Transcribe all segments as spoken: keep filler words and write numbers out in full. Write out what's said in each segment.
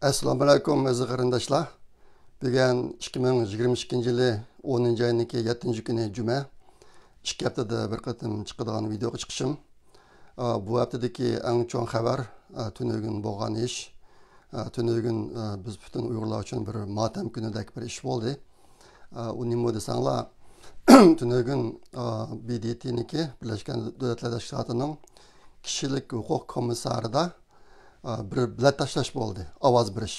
ئەسسالامۇ ئەلەيكۇم ئەزىز قېرىنداشلار. بۈگۈن ئىككى مىڭ يىگىرمە ئىككىنچى يىلى ئونىنچى ئاينىڭكى يەتتىنچى كۈنى جۈمە. ئىككى ھەپتىدە بىر قېتىم چىقىدىغان ۋىدېئوغا چىقىشىم. ئا، بۇ ھەپتىدىكى ئەڭ چوڭ خەۋەر، ئا، تۈنۈگۈن بولغان ئىش. ئا، تۈنۈگۈن، ئا، بىز پۈتۈن ئۇيغۇرلار ئۈچۈن بىر ماتەم كۈنىدەك بىر ئىش بولدى. ئا، ئۇ نېمە دېسەڭلار، تۈنۈگۈن، ئا، بى دې تېنىڭكى، بىرلەشكەن دۆلەتلەر تەشكىلاتىنىڭ كىشىلىك ھوقۇق كومىسسارىدا، ئا، بىر بېلەت تاشلاش بولدى، ئاۋاز بېرىش.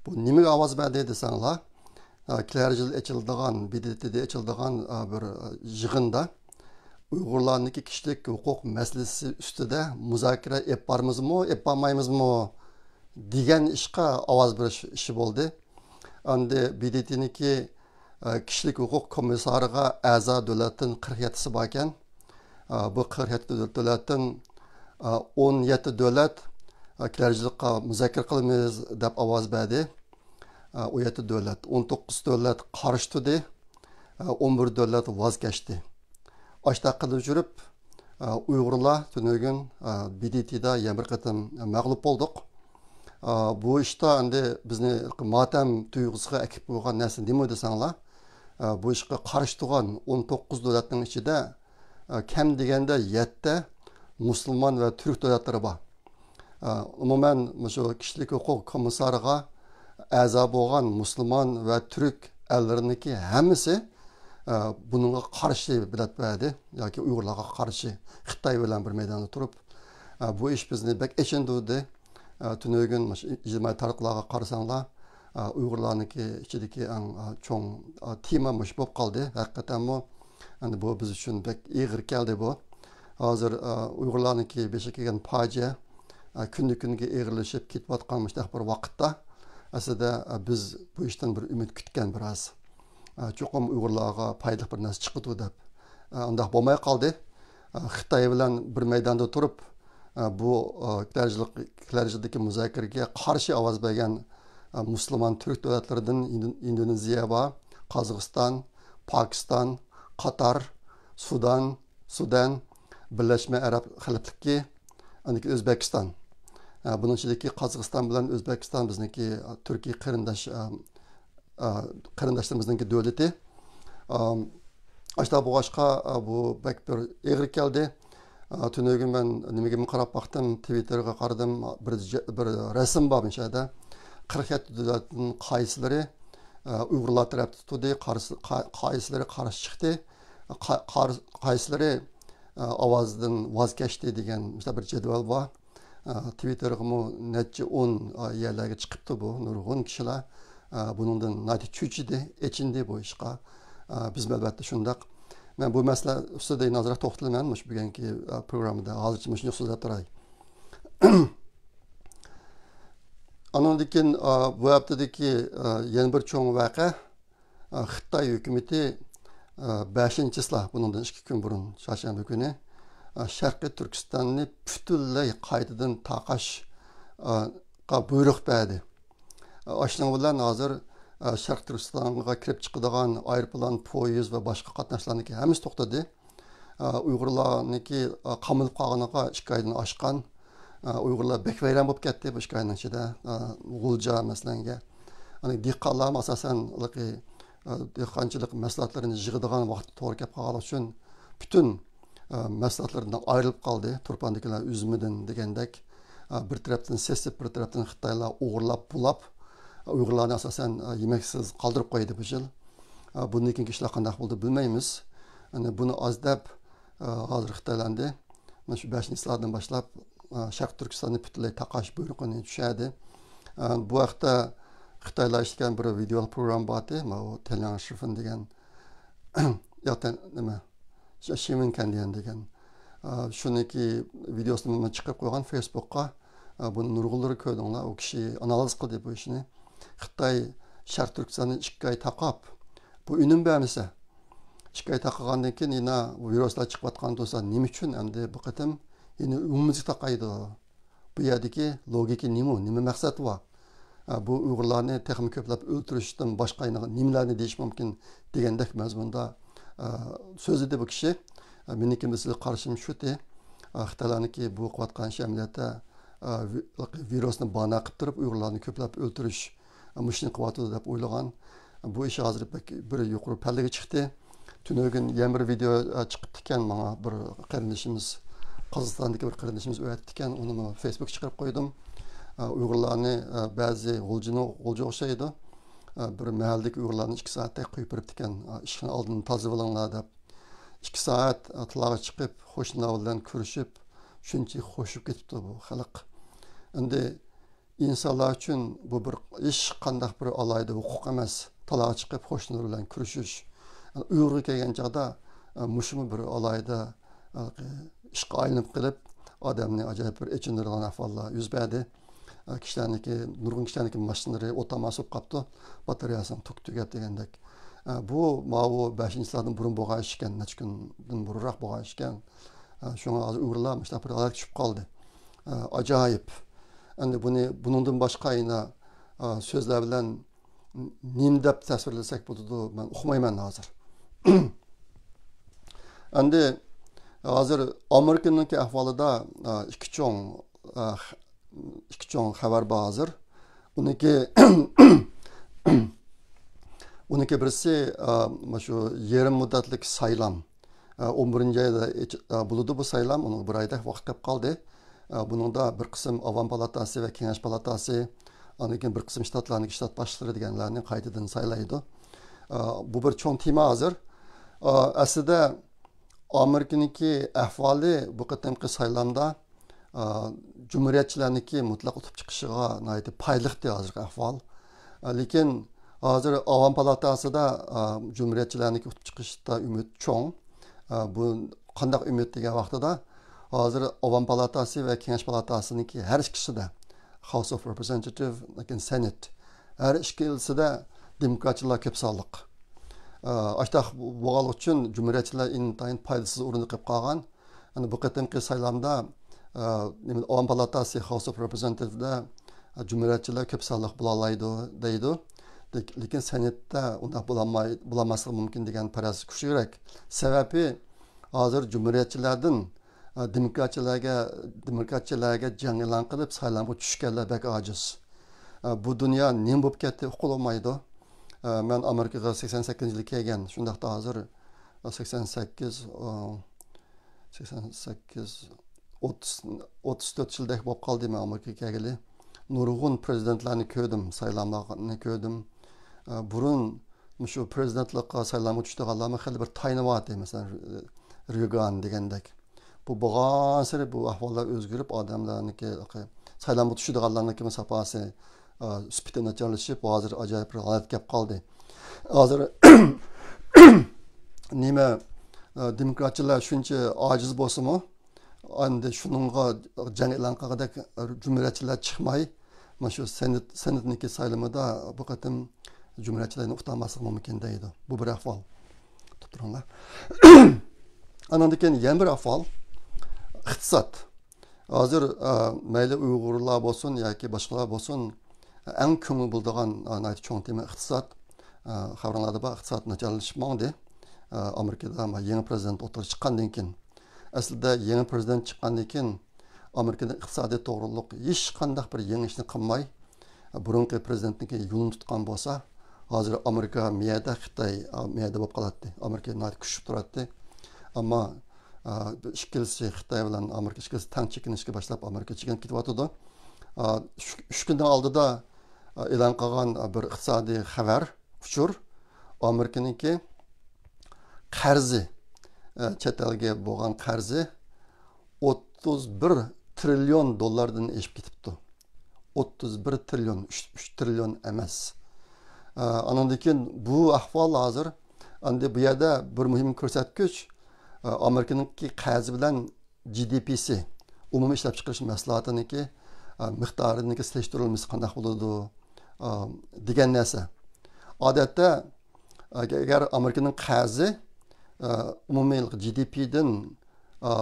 بۇ نېمىگە ئاۋاز بەردى دېسەڭلار، ئا، كېلەر يىل ئېچىلىدىغان، بى دې تېدا ئېچىلىدىغان، ئا، بىر، ئا، يىغىندا ئۇيغۇرلارنىڭكى كىشىلىك ھوقۇق مەسىلىسى ئۈستىدە مۇزاكىرە ئېلىپ بارىمىزمۇ، ئېلىپ بارمايمىزمۇ دېگەن ئىشقا ئاۋاز بېرىش ئىشى بولدى. ئەمدى بى دې تېنىڭكى، ئە، كىشىلىك ھوقۇق كومىسسارىغا ئەزا دۆلەتتىن قىرىق يەتتىسى باركەن. ئە، بۇ قىرىق يەتتە دۆلەتتىن، ئە، ئون يەتتە دۆلەت، ئە، كېلەر يىلقا مۇزاكىرە قىلىمىز دەپ ئاۋاز بەردى. ئە، ئون يەتتە دۆلەت، ئون توققۇز دۆلەت قارشى تۇردى. ئە، ئون بىر دۆلەت ۋاز كەچتى. ئاشتاق قىلىپ يۈرۈپ، ئە، ئۇيغۇرلار تۈنۈگۈن، ئە، بى دې تېدا يەنە بىر قېتىم مەغلۇپ بولدۇق. ئە، بۇ ئىشتا ئەمدى بىزنى ماتەم تۇيغۇسىغا ئەكىپ قويغان نەرسە نېمە دېسەڭلار، ئە، بۇ ئىشقا قارشى تۇرغان ئون توققۇز دۆلەتنىڭ ئىچىدە، ئە، كەم دېگەندە يەتتە مۇسۇلمان ۋە تۈرك دۆلەتلىرى بار. ئە، ئومۇمەن، مۇشۇ كىشىلىك ھوقۇق كومىسسارىغا ئەزا بولغان مۇسۇلمان ۋە تۈرك ئەللىرىنىڭكى ھەممىسى، ئە، بۇنىڭغا قارشى بېلەت بەردى ياكى ئۇيغۇرلارغا قارشى خىتاي بىلەن بىر مەيداندا تۇرۇپ، ئە، بۇ ئىش بىزنى بەك ئېچىندۇردى. ئە، تۈنۈگۈن مۇشۇ ئىجتىمائىي تاراتقۇلارغا قارىساڭلار، ئە، ئۇيغۇرلارنىڭكى ئىچىدىكى ئەڭ، ئە، چوڭ، ئە، تېما مۇشۇ بولۇپ قالدى. ھەقىقەتەنمۇ، ئەمدى بۇ بىز ئۈچۈن بەك ئېغىر كەلدى بۇ. ھازىر، ئە، ئۇيغۇرلارنىڭكى بېشىغا كەلگەن پاجىئە، ئە، كۈندىن-كۈنگە ئېغىرلىشىپ كېتىۋاتقان مۇشۇنداق بىر ۋاقىتتا، ئەسلىدە، ئە، بىز بۇ ئىشتىن بىر ئۈمىد كۈتكەن بىراز. ئە، چوقۇم ئۇيغۇرلارغا پايدىلىق بىر نەرسە چىقىدۇ دەپ. ئە، ئۇنداق بولماي قالدى. ئە، خىتاي بىلەن بىر مەيداندا تۇرۇپ، ئە، بۇ، ئە، كېلەر يىللىق، كېلەر يىلدىكى مۇزاكىرىگە قارشى ئاۋاز بەرگەن، ئە، مۇسۇلمان تۈرك دۆلەتلىرىدىن ئىندو-، ئىندونېزىيە بار، قازاقىستان، پاكىستان، قاتار، سۇدان، سۇدەن، بىرلەشمە ئەرەب خەلىپىلىكى، ئاندىن كېيىن ئۆزبېكىستان. ئە، بۇنىڭ ئىچىدىكى قازاقىستان بىلەن ئۆزبېكىستان بىزنىڭكى، ئە، تۈركىي قېرىنداش، ئە، ئە، قېرىنداشلىرىمىزنىڭكى دۆلىتى. ئە، ئاشۇنداق بولغاچقا، ئە، بۇ بەك بىر ئېغىر كەلدى. ئە، تۈنۈگۈن مەن نېمىگىمۇ قاراپ باقتىم، تىۋىتتېرغا قارىدىم، بىر جە-، بىر رەسىم بار مۇشۇ يەردە. قىرىق يەتتە دۆلەتنىڭ قايسىلىرى، ئە، ئۇيغۇرلار تەرەپتە تۇردى، قارسى-، قا-، قايسىلىرى قارشى چىقتى، قا-، قار-، قايسىلىرى، ئە، ئاۋازدىن ۋاز كەچتى دېگەن مۇشۇنداق بىر جەدۋەل بار. ئە، تىۋىتتېرغىمۇ نەچچە ئون، ئە، يەرلەرگە چىقىپتۇ بۇ نۇرغۇن كىشىلەر. ئە، بۇنىڭدىن ناھايىتى چۆچۈدى، ئېچىندى بۇ ئىشقا. ئە، بىزمۇ ئەلۋەتتە شۇنداق. مەن بۇ مەسىلە ئۈستىدە يەنە ئازراق توختىلىمەن مۇشۇ بۈگۈنكى، ئە، پروگراممىدا. ھازىرچە مۇشۇنى سۆزلەپ تۇراي. ئانىڭدىن كېيىن، ئە، بۇ ھەپتىدىكى، ئە، يەنە بىر چوڭ ۋەقە، ئە، خىتاي ھۆكۈمىتى، ئە، بەشىنچى چىسلا، بۇنىڭدىن ئىككى كۈن بۇرۇن، چارشەنبە كۈنى، ئە، شەرقىي تۈركىستاننى پۈتۈنلەي قايتىدىن تاقاش، ئە، قا بۇيرۇق بەردى. ئە، ئاشۇنىڭ بىلەن ھازىر، ئە، شەرقىي تۈركىستانغا كىرىپ چىقىدىغان ئايروپىلان، پويىز ۋە باشقا قاتناشلارنىڭكى ھەممىسى توختىدى. ئە، ئۇيغۇرلارنىڭكى، ئە، قامىلىپ قالغىنىغا ئىككى ئايدىن ئاشقان. ئە، ئۇيغۇرلار بەك ۋەيران بولۇپ كەتتى بۇ ئىككى ئاينىڭ ئىچىدە. ئە، غۇلجا مەسىلەنگە. ئەنە دېھقانلارمۇ ئاساسەن ھېلىقى، ئە، دېھقانچىلىق مەھسۇلاتلىرىنى يىغىدىغان ۋاقىت توغرا كەپ قالغانلىقى ئۈچۈن پۈتۈن، ئە، مەھسۇلاتلىرىدىن ئايرىلىپ قالدى. تۇرپاندىكىلەر ئۈزمىدىن دېگەندەك، ئە، بىر تەرەپتىن سېسىپ، بىر تەرەپتىن خىتايلار ئوغرىلاپ، بۇلاپ، ئە، ئۇيغۇرلارنى ئاساسەن، ئە، يېمەكسىز قالدۇرۇپ قويدى بۇ يىل. ئە، بۇندىن كېيىنكى ئىشلار قانداق بولىدۇ بىلمەيمىز. ئەنە بۇنى ئاز دەپ، ئە، ھازىر خىتايلار ئەمدى مانا شۇ بەشىنچى چىسلادىن باشلاپ، ئە، شەرقىي تۈركىستاننى پۈتۈنلەي تاقاش بۇيرۇقىنى چۈشۈردى. ئە، بۇ ھەقتە خىتايلار ئىشلىگەن بىر ۋىدېئو پروگرامما بارتى، ماۋۇ تيەنئەن شىفېن دېگەن، ياق، تيەن-، نېمە، ش-، شىمىن كەندىيەن دېگەن. ئە، شۇنىڭكى ۋىدېئوسىنى مەن چىقىرىپ قويغان فېيسبۇكقا. ئە، بۇنى نۇرغۇنلىرى كۆردۈڭلار، ئۇ كىشى ئانالىز قىلدى بۇ ئىشنى. خىتاي شەرقىي تۈركىستاننى ئىككى ئاي تاقاپ، بۇ ئۈنۈم بەرمىسە، ئىككى ئاي تاقىغاندىن كېيىن يەنە ۋىرۇسلار چىقىۋاتقان تۇرسا، نېمە ئۈچۈن ئەمدى بۇ قېتىم يەنە ئۆڭىمىزگە تاقايدۇ؟ بۇ يەردىكى لوگىكا نېمە؟ نېمە مەقسەت بار؟ ئە، بۇ ئۇيغۇرلارنى تېخىمۇ كۆپلەپ ئۆلتۈرۈشتىن باشقا يەنە نېمىلەرنى دېيىش مۇمكىن دېگەندەك مەزمۇندا، ئە، سۆزلىدى بۇ كىشى. ئە، مېنىڭكى مەسىلە قارىشىم شۇتى، ئە، خىتايلارنىڭكى بۇ قىلىۋاتقان ئىشى ئەمەلىيەتتە، ئە، ۋىرۇسنى بانا قىلىپ تۇرۇپ، ئۇيغۇرلارنى كۆپلەپ ئۆلتۈرۈش، ئە، مۇشۇنى قىلىۋاتىدۇ دەپ ئويلىغان. بۇ ئىش ھازىر بەك بىر يۇقىرى پەللىگە چىقتى. تۈنۈگۈن يەنە بىر ۋىدېو، ئە، چىقىپتىكەن، ماڭا بىر قېرىندىشىمىز، قازاقىستاندىكى بىر قېرىندىشىمىز ئۆتۈپتىكەن، ئۇنىمۇ فېيسبۇكقا چىقىرىپ قويدۇم. ئە، ئۇيغۇرلارنى، ئە، بەزى غۇلجىنىڭ، غۇلجا ئوخشايدۇ. ئە، بىر مەھەللىدىكى ئۇيغۇرلارنى ئىككى سائەتتەك قويۇپ بېرىپتىكەن، ئە، ئىشىكنىڭ ئالدىنى تازىلىۋېلىڭلار دەپ. ئىككى سائەت، ئە، تالاغا چىقىپ، قوشنىلار بىلەن كۆرۈشۈپ، شۇنچىلىك خوشلىشىپ كېتىپتۇ بۇ خەلق. ئەمدى ئىنسانلار ئۈچۈن بۇ بىر ھېچقانداق بىر ئالاھىدە ھوقۇق ئەمەس، تالاغا چىقىپ قوشنىلار بىلەن كۆرۈشۈش. ئۇيغۇرغا كەلگەن چاغدا، ئە، مۇشۇمۇ بىر ئالاھىدە، ئە، ئىشقا ئايلىنىپ قېلىپ، ئادەمنى ئاجايىپ بىر ئېچىندۇرىدىغان ئەھۋاللار يۈز بەردى. ئە، كىشىلەرنىڭكى، نۇرغۇن كىشىلەرنىڭكى ماشىنىلىرى ئوتاماسا بولۇپ قاپتۇ، باتارېيەسىنىڭ توكى تۈگەپ دېگەندەك. ئە، بۇ ماۋۇ بەشىنچى سىلادىن بۇرۇن بولغان ئىش ئىكەن، نەچچە كۈندىن بۇرۇنراق بولغان ئىش ئىكەن. ئە، شۇڭا ھازىر ئۇيغۇرلار مۇشۇنداق بىر ھالەتكە چۈشۈپ قالدى. ئە، ئاجايىپ. ئەمدى بۇنى، بۇنىڭدىن باشقا يەنە، ئە، سۆزلەر بىلەن نېمە دەپ تەسۋىرلىسەك بولىدۇ، مەن ئۇقمايمەن ھازىر. ئەمدى ھازىر ئامېرىكىنىڭكى ئەھۋالىدا، ئە، ئىككى چوڭ، ئە، ئىككى چوڭ خەۋەر بار ھازىر. ئۇنىڭكى، ئۇنىڭكى بىرسى، ئە، مانا شۇ يېرىم مۇددەتلىك سايلام. ئە، ئون بىرىنچى ئايدا ئېچ-، ئە، بولىدۇ بۇ سايلام. ئۇنىڭغا بىر ئايدەك ۋاقىت قېلىپ قالدى. ئە، بۇنىڭدا بىر قىسىم ئاۋام پالاتاسى ۋە كېڭەش پالاتاسى، ئاندىن كېيىن بىر قىسىم شتاتلارنىڭكى شتات باشلىقلىرى دېگەنلەرنى قايتىدىن سايلايدۇ. ئە، بۇ بىر چوڭ تېما ھازىر. ئە، ئەسلىدە ئامېرىكىنىڭكى ئەھۋالى بۇ قېتىمقى سايلامدا، ئا، جۇمھۇرىيەتچىلەرنىڭكى مۇتلەق ئۇتۇپ چىقىشىغا ناھايىتى پايدىلىقتى ھازىرقى ئەھۋال. ئا، لېكىن ھازىر ئاۋام پالاتاسىدا، ئا، جۇمھۇرىيەتچىلەرنىڭكى ئۇتۇپ چىقىشتا ئۈمىد چوڭ. ئا، بۇ قانداق ئۈمىد دېگەن ۋاقتىدا، ھازىر ئاۋام پالاتاسى ۋە كېڭەش پالاتاسىنىڭكى ھەر ئىككىسىدە، House of Representative، لېكىن Senate، ھەر ئىككىلىسىدە دېموكراتچىلار كۆپ سانلىق. ئا، ئاشتاق بولغانلىقى ئۈچۈن جۇمھۇرىيەتچىلەر ئىنتايىن پايدىسىز ئورۇندا قېلىپ قالغان. يەنى بۇ قېتىمقى سايلامدا، ئە، نېمە، ئاۋام پالاتاسى، House of Representativeدا، ئە، جۇمھۇرىيەتچىلەر كۆپ سانلىق بولالايدۇ دەيدۇ. لېك-، لېكىن سېناتتا ئۇنداق بولالماي-، بولالماسلىقى مۇمكىن دېگەن پەرەز كۈچلۈكرەك. سەۋەبى ھازىر جۇمھۇرىيەتچىلەردىن، ئە، دېموكراتچىلارغا، دېموكراتچىلارغا جەڭ ئېلان قىلىپ سايلامغا چۈشكەنلەر بەك ئاجىز. ئە، بۇ دۇنيا نېمە بولۇپ كەتتى ئۇقۇلمايدۇ. ئە، مەن ئامېرىكىغا سەكسەن سەككىزىنچى يىلى كەلگەن، شۇنداقتا ھازىر سەكسەن سەككىز، ئا، سەكسەن سەككىز، ئوتتۇز، ئوتتۇز تۆت يىلدەك بولۇپ قالدى مەن ئامېرىكىغا كەلگىلى. نۇرغۇن پرېزىدېنتلارنى كۆردۈم، سايلاملارنى كۆردۈم. ئا، بۇرۇن مۇشۇ پرېزىدېنتلىققا سايلامغا چۈشىدىغانلارمۇ خېلى بىر تايىنىۋاتتى، مەسىلەن، رېگان دېگەندەك. بۇ بولغانسېرى بۇ ئەھۋاللار ئۆزگىرىپ، ئادەملەرنىڭكى سايلامغا چۈشىدىغانلارنىڭكى ساپاسى، ئا، سۈپىتى ناچارلىشىپ، ھازىر ئاجايىپ بىر ھالەتكە كەپ قالدى. ھازىر نېمە، ئا، دېموكراتچىلار شۇنچە ئاجىز بولسىمۇ، ئەمدى شۇنىڭغا جەڭ ئېلان قىلغۇدەك جۇمھۇرىيەتچىلەر چىقماي، مانا شۇ سېنات، سېناتنىڭكى سايلىمىدا بۇ قېتىم جۇمھۇرىيەتچىلەرنى ئۇتالماسلىقى مۇمكىن دەيدۇ. بۇ بىر ئەھۋال. تۇرۇپ تۇرۇڭلار. ئانىڭدىن كېيىن يەنە بىر ئەھۋال، ئىقتىساد. ھازىر، ئە، مەيلى ئۇيغۇرلار بولسۇن ياكى باشقىلار بولسۇن، ئەڭ كۆڭۈل بۆلىدىغان، ئە، ناھايىتى چوڭ تېما ئىقتىساد. ئە، خەۋىرىڭلاردا بار، ئىقتىساد ناچارلىشىپ ماڭدى. ئە، ئامېرىكىدا يېڭى پرېزىدېنت ئوتتۇرىغا چىققاندىن كېيىن، ئەسلىدە يېڭى پرېزىدېنت چىققاندىن كېيىن ئامېرىكىدا ئىقتىسادىي توغرۇلۇق ھېچقانداق بىر يېڭى ئىشنى قىلماي، بۇرۇنقى پرېزىدېنتنىڭكى يولىنى تۇتقان بولسا، ھازىر ئامېرىكا مەيەردە، خىتاي مەيەردە بولۇپ قالاتتى. ئامېرىكا ناھايىتى كۈچلۈك تۇراتتى. ئەمما، ئا، ئىككىلىسى، خىتاي بىلەن ئامېرىكا ئىككىلىسى تەڭ چېكىنىشكە باشلاپ، ئامېرىكا چېكىنىپ كېتىۋاتىدۇ. ئا، ئۈچ، ئۈچ كۈننىڭ ئالدىدا، ئا، ئېلان قىلغان، ئا، بىر ئىقتىسادىي خەۋەر، ئۇچۇر، ئامېرىكىنىڭكى قەرزى، ئا، چەت ئەلگە بولغان قەرزى ئوتتۇز بىر تىرىليون دوللاردىن ئېشىپ كېتىپتۇ. ئوتتۇز بىر تىرىليون، ئۈچ، ئۈچ تىرىليون ئەمەس. ئە، ئانىڭدىن كېيىن بۇ ئەھۋال ھازىر، ئەمدى بۇ يەردە بىر مۇھىم كۆرسەتكۈچ، ئە، ئامېرىكىنىڭكى قەرزى بىلەن جى دى پىسى، ئومۇمىي ئىشلەپچىقىرىش مەھسۇلاتىنىڭكى، ئە، مىقدارىنىڭكى سېلىشتۇرۇلمىسى قانداق بولىدۇ، ئە، دېگەن نەرسە. ئادەتتە، ئەگەر ئامېرىكىنىڭ قەرزى، ئە، ئومۇمىي جى دى پىدىن، ئە،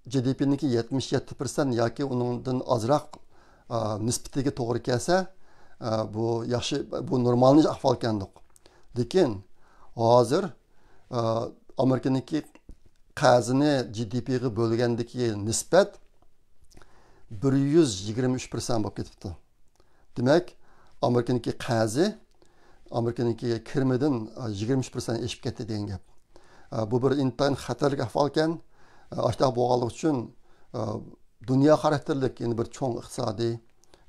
جى دى پىنىڭكى يەتمىش يەتتە پىرسەنت ياكى ئۇنىڭدىن ئازراق، ئە، نىسبىتىگە توغرا كەلسە، ئە، بۇ ياخشى، بۇ نورمال ئەھۋال ئىكەندۇق. لېكىن ھازىر، ئە، ئامېرىكىنىڭكى قەرزىنى جى دى پىغا بۆلگەندىكى نىسبەت بىر يۈز يىگىرمە ئۈچ پىرسەنت بولۇپ كېتىپتۇ. دېمەك، ئامېرىكىنىڭكى قەرزى ئامېرىكىنىڭكى كىرىمىدىن، ئە، يىگىرمە ئۈچ پىرسەنت ئېشىپ كەتتى دېگەن گەپ. ئە، بۇ بىر ئىنتايىن خەتەرلىك ئەھۋالكەن. ئە، ئاشۇنداق بولغانلىقى ئۈچۈن، ئە، دۇنيا خاراكتېرلىك يەنە بىر چوڭ ئىقتىسادىي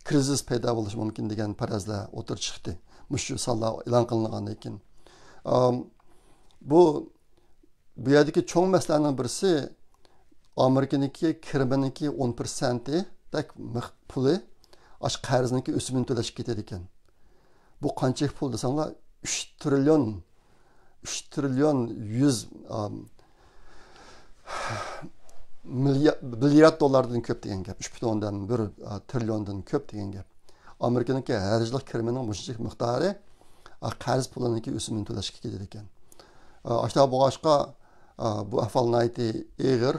كىرىزىس پەيدا بولۇشى مۇمكىن دېگەن پەرەزلەر ئوتتۇرىغا چىقتى. مۇشۇ سانلار ئېلان قىلىنغاندىن كېيىن. ئە، بۇ، بۇ يەردىكى چوڭ مەسىلىنىڭ بىرسى، ئامېرىكىنىڭكى كىرىمىنىڭكى ئون پىرسەنتىدەك مىق-، پۇلى ئاشۇ قەرزنىڭكى ئۆسۈمىنى تۆلەشكە كېتىدىكەن. بۇ قانچىلىك پۇل دېسەڭلار، ئۈچ تىرىليون، ئۈچ تىرىليون يۈز، ئام، مىليا-، مىليارد دوللاردىن كۆپ دېگەن گەپ. ئۈچ پۈتۈن ئوندىن بىر، ئا، تىرىليوندىن كۆپ دېگەن گەپ. ئامېرىكىنىڭكى ھەر يىللىق كىرىمىنىڭ مۇشۇنچىلىك مىقدارى، ئا، قەرز پۇلىنىڭكى ئۆسۈمىنى تۆلەشكە كېتىدىكەن. ئا، ئاشۇنداق بولغاچقا، ئا، بۇ ئەھۋال ناھايىتى ئېغىر.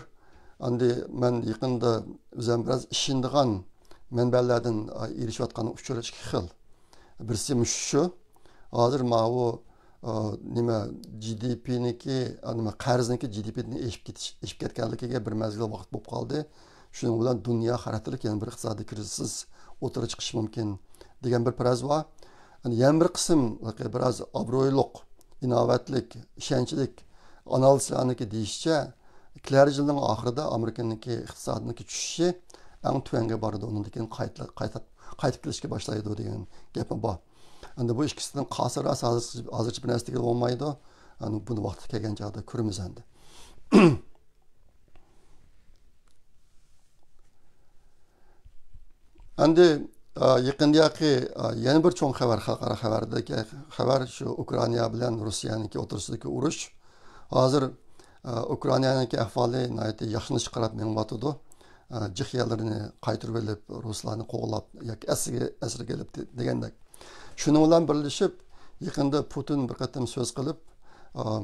ئەمدى مەن يېقىندا ئۆزۈم بىراز ئىشىنىدىغان مەنبەلەردىن، ئا، ئېرىشىۋاتقان ئۇچۇر ئىككى خىل. بىرسى مۇشۇ شۇ. ھازىر ماۋۇ، ئا، نېمە، جى دى پىنىڭكى، ئا، نېمە، قەرزنىڭكى جى دى پىدىن ئېشىپ كېتىش، ئېشىپ كەتكەنلىكىگە بىر مەزگىل ۋاقىت بولۇپ قالدى. شۇنىڭ بىلەن دۇنيا خاراكتېرلىك يەنە بىر ئىقتىسادىي كىرىزىس ئوتتۇرىغا چىقىشى مۇمكىن دېگەن بىر پەرەز بار. يەنە بىر قىسىم بىراز ئابرۇيلۇق، ئىناۋەتلىك، ئىشەنچلىك ئانالىزچىلارنىڭكى دېيىشىچە، كېلەر يىلنىڭ ئاخىرىدا ئامېرىكىنىڭكى ئىقتىسادىنىڭكى چۈشۈشى ئەڭ تۆۋەنگە بارىدۇ، ئۇنىڭدىن كېيىن قايتا-، قايتا-، قايتىپ كېلىشكە باشلايدۇ دېگەن گەپمۇ بار. ئەمدى بۇ ئىككىسىدىن قالسا راست، ھازىر، ھازىرچە بىر نەرسە دېگىلى بولمايدۇ. ئەنە بۇنى ۋاقتى كەلگەن چاغدا كۆرىمىز ئەمدى. ئەمدى، ئا، يېقىندىياقى، ئا، يەنە بىر چوڭ خەۋەر، خەلقئارا خەۋەردىكى خەۋەر شۇ ئۇكرائىنا بىلەن روسىيەنىڭكى ئوتتۇرىسىدىكى ئۇرۇش. ھازىر، ئا، ئۇكرائىنانىڭكى ئەھۋالى ناھايىتى ياخشىلىنىشقا قاراپ مېڭىۋاتىدۇ. ئا، جىق يەرلىرىنى قايتۇرۇۋېلىپ، رۇسلارنى قوغلاپ ياكى ئەسىرگە، ئەسىرگە ئېلىپ دېگەندەك. شۇنىڭ بىلەن بىرلىشىپ، يېقىندا پۇتىن بىر قېتىم سۆز قىلىپ، ئا،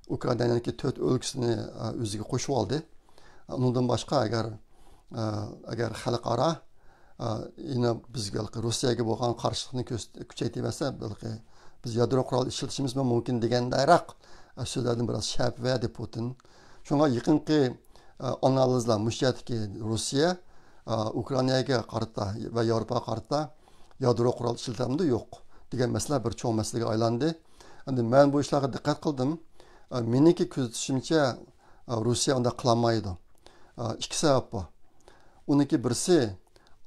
ئۇكرائىنانىڭكى تۆت ئۆلكىسىنى، ئا، ئۆزىگە قوشۇپ ئالدى. ئۇنىڭدىن باشقا، ئەگەر، ئا، ئەگەر خەلقئارا، ئا، يەنە بىزگە، روسىيەگە بولغان قارشىلىقنى كۆرسىت-، كۈچەيتىۋەرسە، بەلكى بىز يادرو قورال ئىشلىتىشىمىزمۇ مۇمكىن دېگەندەكرەك، ئا، سۆزلەردىن بىراز شەپ بەردى پۇتىن. شۇڭا يېقىنقى، ئا، ئانالىزلار مۇشۇ يەردىكى روسىيە، ئا، ئۇكرائىناگە قارىتا ۋە ياۋروپاغا قارىتا يادرو قورال ئىشلىتەمدۇ يوق دېگەن مەسىلە بىر چوڭ مەسىلىگە ئايلاندى. ئەمدى مەن بۇ ئىشلارغا دىققەت قىلدىم. ئا، مېنىڭكى كۆزىتىشىمچە، ئا، روسىيە ئۇنداق قىلالمايدۇ. ئا، ئىككى سەۋەب بار. ئۇنىڭكى بىرسى،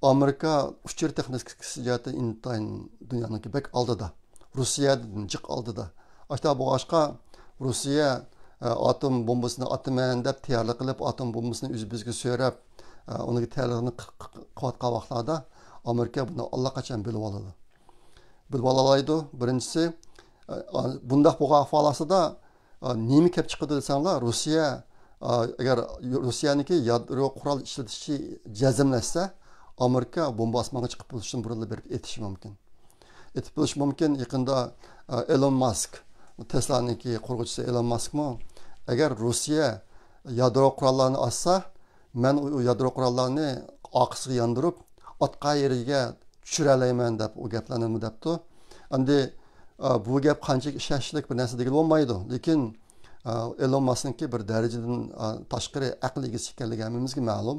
ئامېرىكا ئۇچۇر تېخنىكىسى جەھەتتىن ئىنتايىن دۇنيانىڭكى بەك ئالدىدا. روسىيەدىن جىق ئالدىدا. ئاشۇنداق بولغاچقا، روسىيە، ئە، ئاتوم بومبىسىنى ئاتىمەن دەپ تەييارلىق قىلىپ، ئاتوم بومبىسىنى ئۆزى بىزگە سۆرەپ، ئە، ئۇنىڭ تەييارلىقىنى ق-، ق-، قىلىۋاتقان ۋاقىتلاردا ئامېرىكا بۇنى ئاللىقاچان بىلىۋالىدۇ. بىلىۋالالايدۇ، بىرىنچىسى. ئە، بۇنداق بولغان ئەھۋال ئاستىدا، ئە، نېمە كەپ چىقىدۇ دېسەڭلار، روسىيە، ئە، ئەگەر روسىيەنىڭكى يادرو قورال ئىشلىتىشى جەزملەشسە، ئامېرىكا بومبا ئاسمانغا چىقىپ بولۇشتىن بۇرۇنلا بېرىپ ئېتىشى مۇمكىن. ئېتىپ بولۇشى مۇمكىن. يېقىندا، ئە، ئېلون ماسك، تېسلانىڭكى قۇرغۇچىسى ئېلون ماسكمۇ، ئەگەر روسىيە يادرو قوراللارنى ئاتسا، مەن ئۇ يادرو قوراللارنى ئارقىسىغا ياندۇرۇپ، ئاتقان يېرىگە چۈشۈرەلەيمەن دەپ ئۇ گەپلەرنىمۇ دەپتۇ. ئەمدى، ئە، بۇ گەپ قانچىلىك ئىشەنچلىك بىر نەرسە دېگىلى بولمايدۇ. لېكىن، ئە، ئېلون ماسكنىڭكى بىر دەرىجىدىن، ئە، تاشقىرى ئەقىل ئىگىسى ئىكەنلىكى ھەممىمىزگە مەلۇم.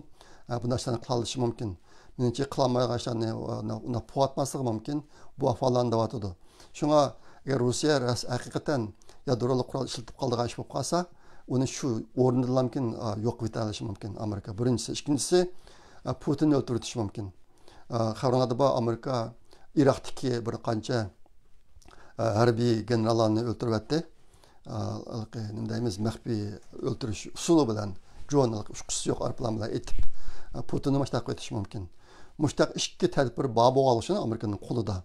ئە، بۇنداق ئىشلارنى قىلالىشى مۇمكىن. مېنىڭچە قىلالمايدىغان ئىشلارنى، ئە، ئۇنداق پۇۋاتماسلىقى مۇمكىن. بۇ ئەھۋاللارنى دەۋاتىدۇ. شۇڭا ئەگەر روسىيە راست ھەقىقەتەن يادرولۇق قورال ئىشلىتىپ قالىدىغان ئىش بولۇپ قالسا، ئۇنى شۇ ئورنىدىلا مۇمكىن، ئا، يوق قىلىۋېتەلىشى مۇمكىن ئامېرىكا. بىرىنچىسى. ئىككىنچىسى، ئا، پۇتىننى ئۆلتۈرۈۋېتىشى مۇمكىن. ئا، خەۋىرىڭلاردا بار، ئامېرىكا ئىراقتىكى بىر قانچە، ئا، ھەربىي گېنېراللارنى ئۆلتۈرۈۋەتتى. ئا، ھېلىقى نېمە دەيمىز، مەخپىي ئۆلتۈرۈش ئۇسۇلى بىلەن، درون، ھېلىقى ئۇچقۇسى يوق ئايروپىلان بىلەن ئېتىپ، ئا، پۇتىننى مۇشۇنداق قىلىۋېتىشى مۇمكىن. مۇشۇنداق ئىككى تەدبىر بار بولغانلىقى ئۈچۈن ئامېرىكىنىڭ قولىدا.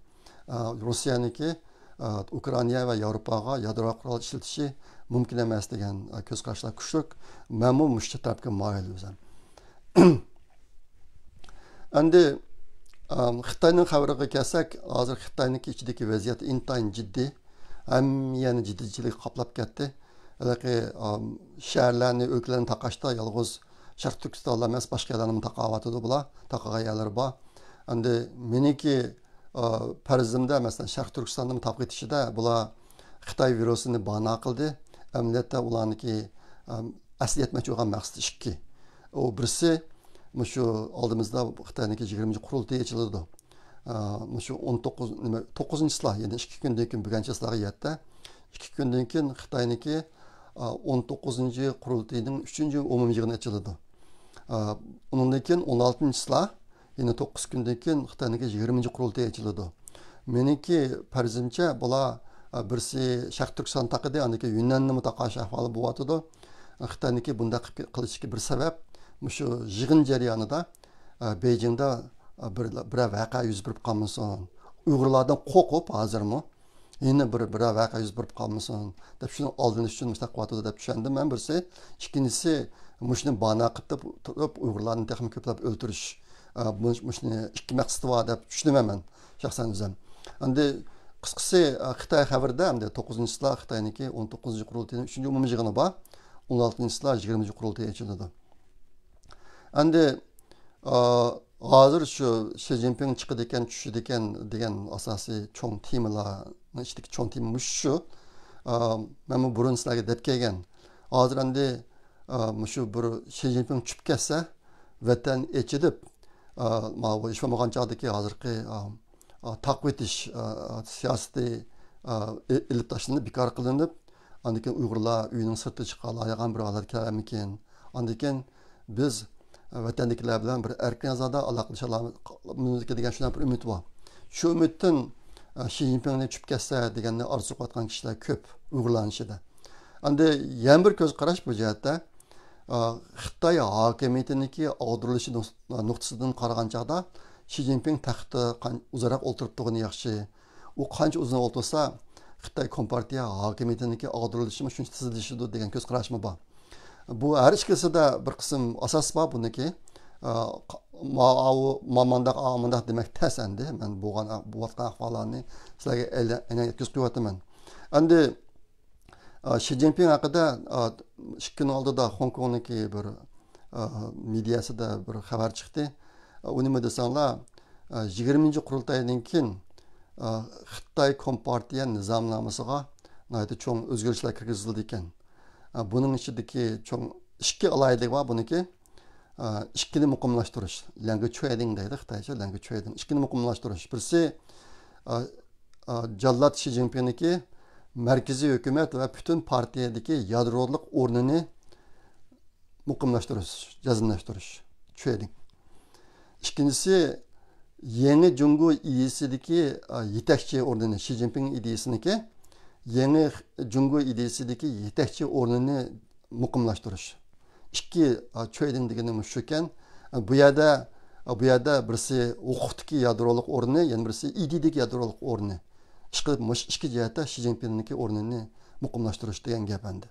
ئا، روسىيەنىڭكى، ئا، ئۇكرائىنا ۋە ياۋروپاغا يادرو قورال ئىشلىتىشى مۇمكىن ئەمەس دېگەن، ئا، كۆز قاراشلار كۈچلۈك. مەنمۇ مۇشۇ تەرەپكە مايىل ئۆزۈم. ئەمدى، ئا، خىتاينىڭ خەۋىرىگە كەلسەك، ھازىر خىتاينىڭكى ئىچىدىكى ۋەزىيەت ئىنتايىن جىددىي. ھەممە يەرنى جىددىيچىلىك قاپلاپ كەتتى. ھېلىقى، ئا، شەھەرلەرنى، ئۆلكىلەرنى تاقاشتا يالغۇز شەرقىي تۈركىستانلا ئەمەس، باشقا يەرلەرنىمۇ تاقاۋاتىدۇ بۇلار. تاقىغان يەرلىرى بار. ئەمدى مېنىڭكى، ئا، پەرىزىمدە، مەسىلەن، شەرقىي تۈركىستاننىمۇ تاقىۋېتىشىدە بۇلار خىتاي ۋىرۇسىنى بانا قىلدى. ئەمەلىيەتتە ئۇلارنىڭكى، ئا، ئەسلى يەتمەكچى بولغان مەقسىتى ئىككى. ئۇ بىرسى، مۇشۇ ئالدىمىزدا خىتاينىڭكى يىگىرمىنچى قۇرۇلتىيى ئېچىلىدۇ. ئا، مۇشۇ ئون توققۇز، نېمە، توققۇزىنچى چىسلا، يەنى ئىككى كۈندىن كېيىن، بۈگۈن چىسلاغا يەتتە. ئىككى كۈندىن كېيىن خىتاينىڭكى، ئا، ئون توققۇزىنچى قۇرۇلتىيىنىڭ ئۈچىنچى ئومۇمىي يىغىنى ئېچىلىدۇ. ئا، ئۇنىڭدىن كېيىن ئون ئالتىنچى چىسلا، يەنە توققۇز كۈندىن كېيىن خىتاينىڭكى يىگىرمىنچى قۇرۇلتىيى ئېچىلىدۇ. مېنىڭكى پەرىزىمچە، بۇلار، ئا، بىرسى شەرقىي تۈركىستان تاقىدى، ئاندىن كېيىن يۈننەننىمۇ تاقاش ئەھۋالى بولۇۋاتىدۇ. خىتاينىڭكى بۇنداق قىلىپ قىلىشىدىكى بىر سەۋەب، مۇشۇ يىغىن جەريانىدا، ئە، بېيجىڭدا، ئە، بىر، بىرەر ۋەقە يۈز بېرىپ قالمىسۇن. ئۇيغۇرلاردىن قورقۇپ ھازىرمۇ يەنە بىر، بىرەر ۋەقە يۈز بېرىپ قالمىسۇن دەپ، شۇنىڭ ئالدىنى ئۈچۈن مۇشۇنداق قىلىۋاتىدۇ دەپ چۈشەندىم مەن بىرسى. ئىككىنچىسى، مۇشۇنى بانا قىلىپ تۇرۇپ، ئۇيغۇرلارنى تېخىمۇ كۆپلەپ ئۆلتۈرۈش. ئە، مۇش-، مۇشۇنى ئىككى مەقسىتى بار دەپ چۈشىنىمەن مەن شەخسەن ئۆزۈم. ئەمدى قىسقىسى، ئە، خىتاي خەۋىرىدە ئەمدى توققۇزىنچىسىلا خىتاينىڭكى ئون توققۇزىنچى قۇرۇلتىيىنىڭ ئۈچىنچى ئومۇمىي يىغىنى بار. ئون ئالتىنچىسىلا يىگىرمىنچى قۇرۇلتىيى ئېچىلىدۇ. ئەمدى، ئا، ھازىر شۇ شى جىنپىڭ چىقىدىكەن، چۈشىدىكەن دېگەن ئاساسىي چوڭ تېمىلارنىڭ ئىچىدىكى چوڭ تېما مۇشۇ شۇ. ئا، مەنمۇ بۇرۇن سىلەرگە دەپ كەلگەن. ھازىر ئەمدى، ئا، مۇشۇ بىر شى جىنپىڭ چۈشۈپ كەتسە، ۋەتەن ئېچىلىپ، ئا، ماۋۇ ھېچ بولمىغان چاغدىكى ھازىرقى، ئا، ئا، تاقىۋېتىش، ئا، ئا، سىياسىتى، ئا، ئېلىپ تاشلىنىپ، بىكار قىلىنىپ، ئاندىن كېيىن ئۇيغۇرلار ئۆيىنىڭ سىرتىغا چىقالايدىغان بىر ھالەتكە كېلەرمىكىن؟ ئاندىن كېيىن بىز، ئا، ۋەتەندىكىلەر بىلەن بىر ئەركىن ئازادە ئالاقىلىشالامىزكىن دېگەن شۇنداق بىر ئۈمىد بار. شۇ ئۈمىدتىن، ئا، شى جىنپىڭنى چۈشۈپ كەتسە دېگەننى ئارزۇ قىلىۋاتقان كىشىلەر كۆپ ئۇيغۇرلارنىڭ ئىچىدە. ئەمدى يەنە بىر كۆز قاراش بۇ جەھەتتە، ئا، خىتاي ھاكىمىيىتىنىڭكى ئاغدۇرۇلۇشى نۇق-، نۇقتىسىدىن قارىغان چاغدا، شى جىنپىڭ تەختتە قان-، ئۇزاقراق ئولتۇرۇپ تۇرغىنى ياخشى. ئۇ قانچە ئۇزۇن ئولتۇرسا، خىتاي كومپارتىيە ھاكىمىيىتىنىڭكى ئاغدۇرۇلۇشىمۇ شۇنچە تېزلىشىدۇ دېگەن كۆز قاراشمۇ بار. بۇ ھەر ئىككىسىدە بىر قىسىم ئاساس بار بۇنىڭكى. ئا، ق-، ماۋۇ، مامانداق، ئامانداق دېمەك تەس ئەمدى. مەن بولغان، بولۇۋاتقان ئەھۋاللارنى سىلەرگە ئەينەن يەتكۈزۈپ قويۇۋاتىمەن. ئەمدى ئا، شى جىنپىڭ ھەققىدە، ئا، ئىككى كۈن ئالدىدا خوڭكوڭنىڭكى بىر، ئا، مېدىياسىدا بىر خەۋەر چىقتى. ئا، ئۇ نېمە دېسەڭلار، ئا، يىگىرمىنچى قۇرۇلتايدىن كېيىن، ئا، خىتاي كومپارتىيە نىزامنامىسىغا ناھايىتى چوڭ ئۆزگىرىشلەر كىرگۈزۈلىدىكەن. ئا، بۇنىڭ ئىچىدىكى چوڭ ئىككى ئالاھىدىلىكى بار بۇنىڭكى. ئا، ئىككىنى مۇقىملاشتۇرۇش. ليەنگې چۈەيدىڭ دەيدۇ خىتايچە، ليەنگې چۈەيدىڭ. ئىككىنى مۇقىملاشتۇرۇش. بىرسى، ئا، ئا، جاللات شى جىنپىڭنىڭكى مەركىزىي ھۆكۈمەت ۋە پۈتۈن پارتىيەدىكى يادرولۇق ئورنىنى مۇقىملاشتۇرۇش، جەزملەشتۈرۈش. چۈەيدىڭ. ئىككىنچىسى، يېڭى جۇڭگو ئىدىيىسىدىكى، ئا، يېتەكچى ئورنىنى، شى جىنپىڭ ئىدىيىسىنىڭكى يېڭى جۇڭگو ئىدىيىسىدىكى يېتەكچى ئورنىنى مۇقىملاشتۇرۇش. ئىككى، ئا، چۈەيدىڭ دېگىنى مۇشۇكەن. ئا، بۇ يەردە، ئا، بۇ يەردە بىرسى ھوقۇقتىكى يادرولۇق ئورنى، يەنە بىرسى ئىدىيىدىكى يادرولۇق ئورنى. ئىشقىلىپ، مۇشۇ ئىككى جەھەتتە شى جىنپىڭنىڭكى ئورنىنى مۇقىملاشتۇرۇش دېگەن گەپ ئەمدى.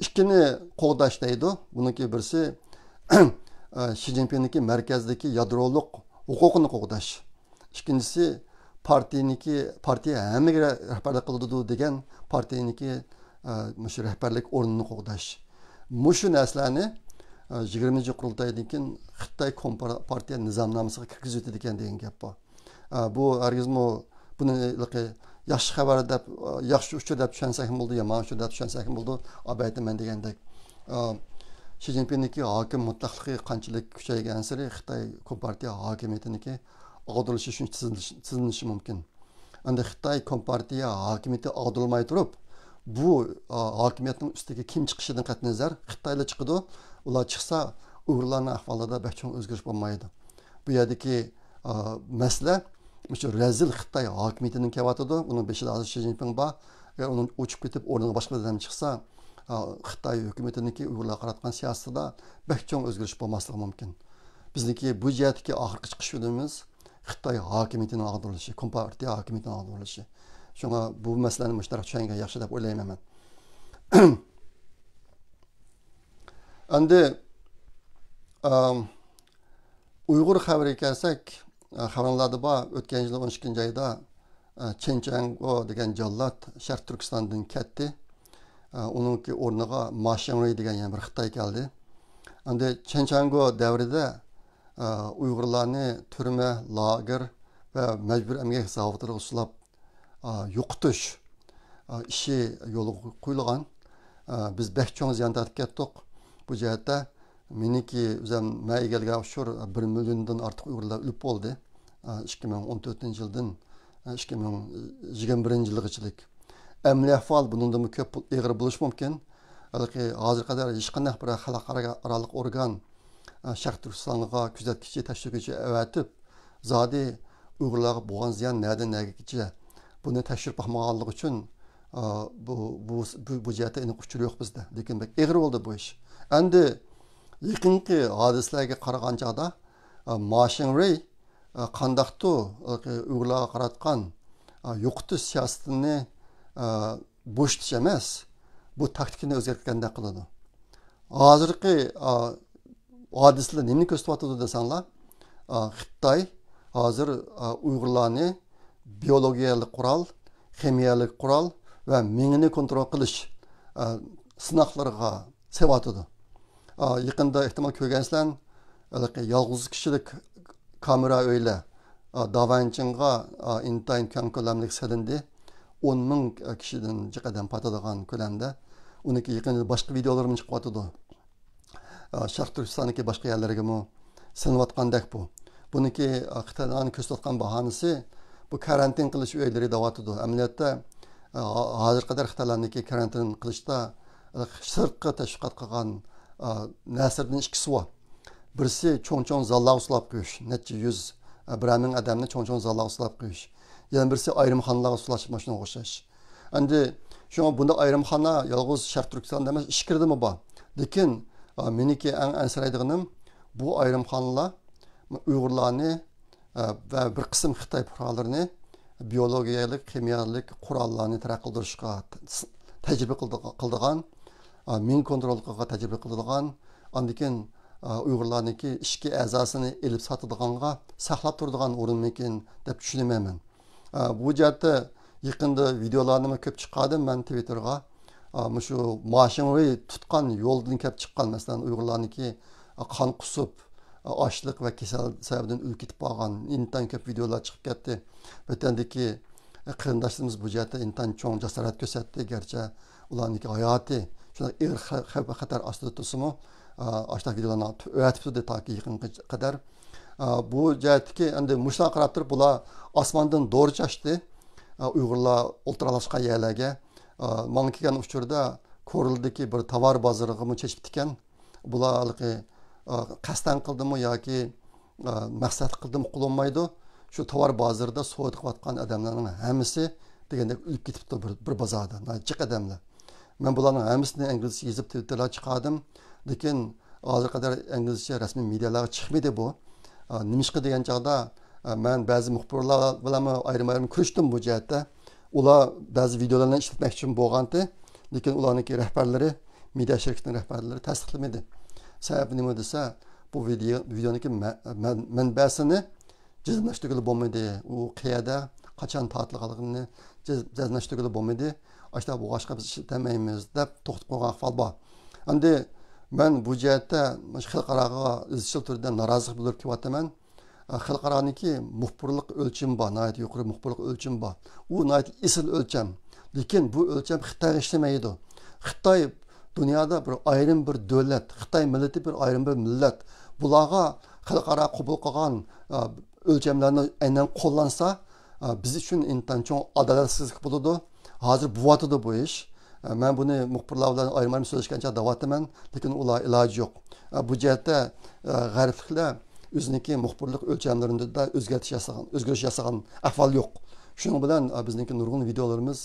ئىككىنى قوغداش دەيدۇ. بۇنىڭكى بىرسى، ئا، شى جىنپىڭنىڭكى مەركەزدىكى يادرولۇق ھوقۇقىنى قوغداش. ئىككىنچىسى، پارتىيىنىڭكى، پارتىيە ھەممىگە رە-، رەھبەرلىك قىلىدۇ دېگەن پارتىيىنىڭكى، ئە، مۇشۇ رەھبەرلىك ئورنىنى قوغداش. مۇشۇ نەرسىلەرنى، ئە، يىگىرمىنچى قۇرۇلتايدىن كېيىن خىتاي كومپار-، پارتىيە نىزامنامىسىغا كىرگۈزۈۋېتىدىكەن دېگەن گەپ بار. ئە، بۇ ھەرگىزمۇ بۇنى ھېلىقى ياخشى خەۋەر دەپ، ئە، ياخشى ئۇچۇر دەپ چۈشەنسەكمۇ بولىدۇ، يامان ئۇچۇر دەپ چۈشەنسەكمۇ بولىدۇ، ئاۋايتىمەن دېگەندەك. ئە، شى جىنپىڭنىڭكى ھاكىم مۇتلەقلىقى قانچىلىك كۈچەيگەنسېرى خىتاي كومپارتىيە ھاكىمىيىتىنىڭكى ئاغدۇرۇلۇشى شۇنچە تېزلىشى، تېزلىنىشى مۇمكىن. ئەمدى خىتاي كومپارتىيە ھاكىمىيىتى ئاغدۇرۇلماي تۇرۇپ، بۇ، ئا، ھاكىمىيەتنىڭ ئۈستىگە كىم چىقىشىدىن قەتئىينەزەر، خىتايلار چىقىدۇ. ئۇلار چىقسا، ئۇيغۇرلارنىڭ ئەھۋالىدا بەك چوڭ ئۆزگىرىش بولمايدۇ. بۇ يەردىكى، ئا، مەسىلە مۇشۇ رەزىل خىتاي ھاكىمىيىتىدىن كېلىۋاتىدۇ. ئۇنىڭ بېشىدا ھازىر شى جىنپىڭ بار. ئەگەر ئۇنىڭ ئۇچۇپ كېتىپ، ئورنىغا باشقا بىر ئادەم چىقسا، ئا، خىتاي ھۆكۈمىتىنىڭكى ئۇيغۇرلارغا قاراتقان سىياسىتىدا بەك چوڭ ئۆزگىرىش بولماسلىقى مۇمكىن. بىزنىڭكى بۇ جەھەتتىكى ئاخىرقى چىقىش يولىمىز خىتاي ھاكىمىيىتىنىڭ ئاغدۇرۇلۇشى، كومپارتىيە ھاكىمىيىتىنىڭ ئاغدۇرۇلۇشى. شۇڭا بۇ مەسىلىنى مۇشۇنداق چۈشەنگەن ياخشى دەپ ئويلايمەن مەن. ئەمدى، ئام، ئۇيغۇر خەۋىرىگە كەلسەك، ئە، خەۋەرلەردە بار، ئۆتكەن يىل ئون ئىككىنچى ئايدا، ئە، چېن چياڭگو دېگەن جاللات شەرقىي تۈركىستاندىن كەتتى. ئە، ئۇنىڭكى ئورنىغا ما شياڭرۇي دېگەن يەنە بىر خىتاي كەلدى. ئەمدى چېن چياڭگو دەۋرىدە، ئە، ئۇيغۇرلارنى تۈرمە، لاگېر ۋە مەجبۇرىي ئەمگەك زاۋۇتىغا سولاپ، ئا، يوقىتىش، ئا، ئىشى يولغا قويۇلغان. ئا، بىز بەك چوڭ زىيان تارتىپ كەتتۇق. بۇ جەھەتتە مېنىڭكى ئۆزۈم مەن ئىگىلىگەن ئۇچۇر، بىر مىليوندىن ئارتۇق ئۇيغۇرلار ئۆلۈپ بولدى. ئىككى مىڭ ئون تۆتىنچى يىلدىن ئىككى مىڭ يىگىرمە بىرىنچى يىلغىچىلىك. ئەمەلىي ئەھۋال بۇنىڭدىنمۇ كۆپ ئېغىر بولۇشى مۇمكىن. ھازىرغا قەدەر ھېچقانداق بىر خەلقئارالىق ئورگان، شەرقىي تۈركىستانغا كۆزەتكۈچى، تەكشۈرگۈچى ئەۋەتىپ، زادى ئۇيغۇرلارغا بولغان زىيان نەدىن نەگىچە، بۇنى تەكشۈرۈپ باقمىغانلىقى ئۈچۈن، ئا، بۇ، بۇ، بۇ، بۇ جەھەتتە ئېنىق ئۇچۇر يوق بىزدە. لېكىن بەك ئېغىر بولدى بۇ ئىش. ئەمدى يېقىنقى ھادىسىلەرگە قارىغان چاغدا، ئا، ما شىڭرۇي، ئا، قانداقتۇ، ئا، ئۇيغۇرلارغا قاراتقان، ئا، يوقىتىش سىياسىتىنى، ئا، بوشىتىش ئەمەس، بۇ تاكتىكىنى ئۆزگەرتكەندەك قىلىدۇ. ھازىرقى، ئا، ھادىسىلەر نېمىنى كۆرسىتىۋاتىدۇ دېسەڭلار، ئا، خىتاي ھازىر، ئا، ئۇيغۇرلارنى بىيولوگىيەلىك قورال، خىمىيەلىك قورال ۋە مېڭىنى كونترول قىلىش، ئا، سىناقلىرىغا سېلىۋاتىدۇ. ئا، يېقىندا ئېھتىمال كۆرگەنسىلەر، ھېلىقى يالغۇز كىشىلىك كامېرا ئۆيلەر، ئا، داۋەنچىڭغا، ئا، ئىنتايىن كەڭ كۆلەملىك سېلىندى. ئون مىڭ كىشىدىن جىق ئادەم پاتىدىغان كۆلەمدە. ئۇنىڭكى يېقىندا باشقا ۋىدېئولىرىمۇ چىقىۋاتىدۇ. ئا، شەرقىي تۈركىستاندىكى باشقا يەرلەرگىمۇ سېلىنىۋاتقاندەك بۇ. بۇنىڭكى، ئا، خىتاينىڭ كۆرسىتىۋاتقان باھانىسى بۇ كارانتىن قىلىش ئۆيلىرى دەۋاتىدۇ. ئەمەلىيەتتە، ئا، ھازىرغا قەدەر خىتايلارنىڭكى كارانتىن قىلىشتا، ئا، سىرتقا تەشۋىقات قىلغان، ئا، نەرسىلەردىن ئىككىسى بار. بىرسى چوڭ-چوڭ زاللارغا سولاپ قويۇش، نەچچە يۈز، ئا، بىرەر مىڭ ئادەمنى چوڭ-چوڭ زاللارغا سولاپ قويۇش. يەنە بىرسى ئايرىم خانىلارغا سولاش، مانا شۇنىڭغا ئوخشاش. ئەمدى شۇڭا بۇنداق ئايرىمخانا يالغۇز شەرقىي تۈركىستاندا ئەمەس، ئىچكىرىدىمۇ بار. لېكىن، ئا، مېنىڭكى ئەڭ ئەنسىرەيدىغىنىم، بۇ ئايرىمخانىلار ئۇيغۇرلارنى، ئا، ۋە بىر قىسىم خىتاي پۇقرالىرىنى بىيولوگىيەلىك، خىمىيەلىك قوراللارنى تەرەققىي قىلدۇرۇشقا ت-، تەجرىبە قىلىدىغا-، قىلىدىغان، ئا، مىڭ كونترول قىلىدىغان، تەجرىبە قىلىدىغان، ئاندىن كېيىن، ئا، ئۇيغۇرلارنىڭكى ئىچكى ئەزاسىنى ئېلىپ ساتىدىغانغا ساقلاپ تۇرىدىغان ئورۇنمىكىن دەپ چۈشىنىمەن مەن. ئا، بۇ جەھەتتە يېقىندا ۋىدېئولارنىمۇ كۆپ چىقاردىم مەن تىۋىتتېرغا. ئا، مۇشۇ ما شىڭرۇي تۇتقان يولدىن كەپ چىققان، مەسىلەن، ئۇيغۇرلارنىڭكى، ئا، قان قۇسۇپ، ئا، ئاچلىق ۋە كېسەل سەۋەبىدىن ئۆلۈپ كېتىپ قالغان ئىنتايىن كۆپ ۋىدېئولار چىقىپ كەتتى. ۋەتەندىكى، ئا، قېرىنداشلىرىمىز بۇ جەھەتتە ئىنتايىن چوڭ جاسارەت كۆرسەتتى. گەرچە ئۇلارنىڭكى ھاياتى شۇنداق ئېغىر خە-، خەۋپ-خەتەر ئاستىدا تۇرسىمۇ، ئا، ئاشۇنداق ۋىدېئولارنى ئەۋەتىپ تۇردى تاكى يېقىنغا قەدەر. ئا، بۇ جەھەتتىكى ئەمدى مۇشۇلارغا قاراپ تۇرۇپ، بۇلار ئاسماندىن دورا چاچتى. ئا، ئۇيغۇرلار ئولتۇراقلاشقان يەرلەرگە. ئا، ماڭا كەلگەن ئۇچۇردا كورلىدىكى بىر تاۋار بازىرىغىمۇ چېچىپتىكەن. بۇلار ھېلىقى، ئا، قەستەن قىلدىمۇ ياكى، ئا، مەقسەت قىلدىمۇ قىلالمايدۇ. شۇ تاۋار بازىرىدا سودا قىلىۋاتقان ئادەملەرنىڭ ھەممىسى دېگەندەك ئۆلۈپ كېتىپتۇ بىر، بىر بازاردا. ناھايىتى جىق ئادەملەر. مەن بۇلارنىڭ ھەممىسىنى ئىنگلىزچە يېزىپ تىۋىتتېرلارغا چىقاردىم. لېكىن ھازىرغا قەدەر ئىنگلىزچە رەسمىي مېدىيالارغا چىقمىدى بۇ. ئا، نېمىشقا دېگەن چاغدا، ئا، مەن بەزى مۇخبىرلار بىلەنمۇ ئايرىم-ئايرىم كۆرۈشتۈم بۇ جەھەتتە. ئۇلار بەزى ۋىدېئولارنى ئىشلەتمەكچى بولغانتى. لېكىن ئۇلارنىڭكى رەھبەرلىرى، مېدىيا شىركىتىنىڭ رەھبەرلىرى تەستىقلىمىدى. سەۋەبى نېمە دېسە، بۇ ۋىدېئو، ۋىدېئونىڭكى مە-، مەن-، مەنبەسىنى جەزملەشتۈرگىلى بولمىدى. ئۇ قەيەردە، قاچان تارتىلغانلىقىنى جەز-، جەزملەشتۈرگىلى بولمىدى. ئاشۇنداق بولغاچقا بىز ئىشلىتەلمەيمىز دەپ توختاپ قويغان ئەھۋال بار. ئەمدى مەن بۇ جەھەتتە مۇشۇ خەلقئاراغا ئىزچىل تۈردە نارازىلىق بىلدۈرۈپ كېلىۋاتىمەن. خەلقئارانىڭكى مۇخبىرلىق ئۆلچىمى بار، ناھايىتى يۇقىرى مۇخبىرلىق ئۆلچىمى بار. ئۇ ناھايىتى ئېسىل ئۆلچەم. لېكىن بۇ ئۆلچەم خىتايغا ئىشلىمەيدۇ. خىتاي دۇنيادا بىر ئايرىم بىر دۆلەت، خىتاي مىللىتى بىر ئايرىم بىر مىللەت. بۇلارغا خەلقئارا قوبۇل قىلغان، ئا، ئۆلچەملەرنى ئەينەن قوللانسا، ئا، بىز ئۈچۈن ئىنتايىن چوڭ ئادالەتسىزلىك بولىدۇ. ھازىر بوۋاتىدۇ بۇ ئىش. ئا، مەن بۇنى مۇخبىرلار بىلەن ئايرىم-ئايرىم سۆزلەشكەن چاغدا دەۋاتىمەن، لېكىن ئۇلار ئىلاجى يوق. ئا، بۇ جەھەتتە، ئا، غەربلىكلەر ئۆزىنىڭكى مۇخبىرلىق ئۆلچەملىرىدە ئۆزگەرتىش ياسىغان، ئۆزگىرىش ياسىغان ئەھۋال يوق. شۇنىڭ بىلەن، ئا، بىزنىڭكى نۇرغۇن ۋىدېئولىرىمىز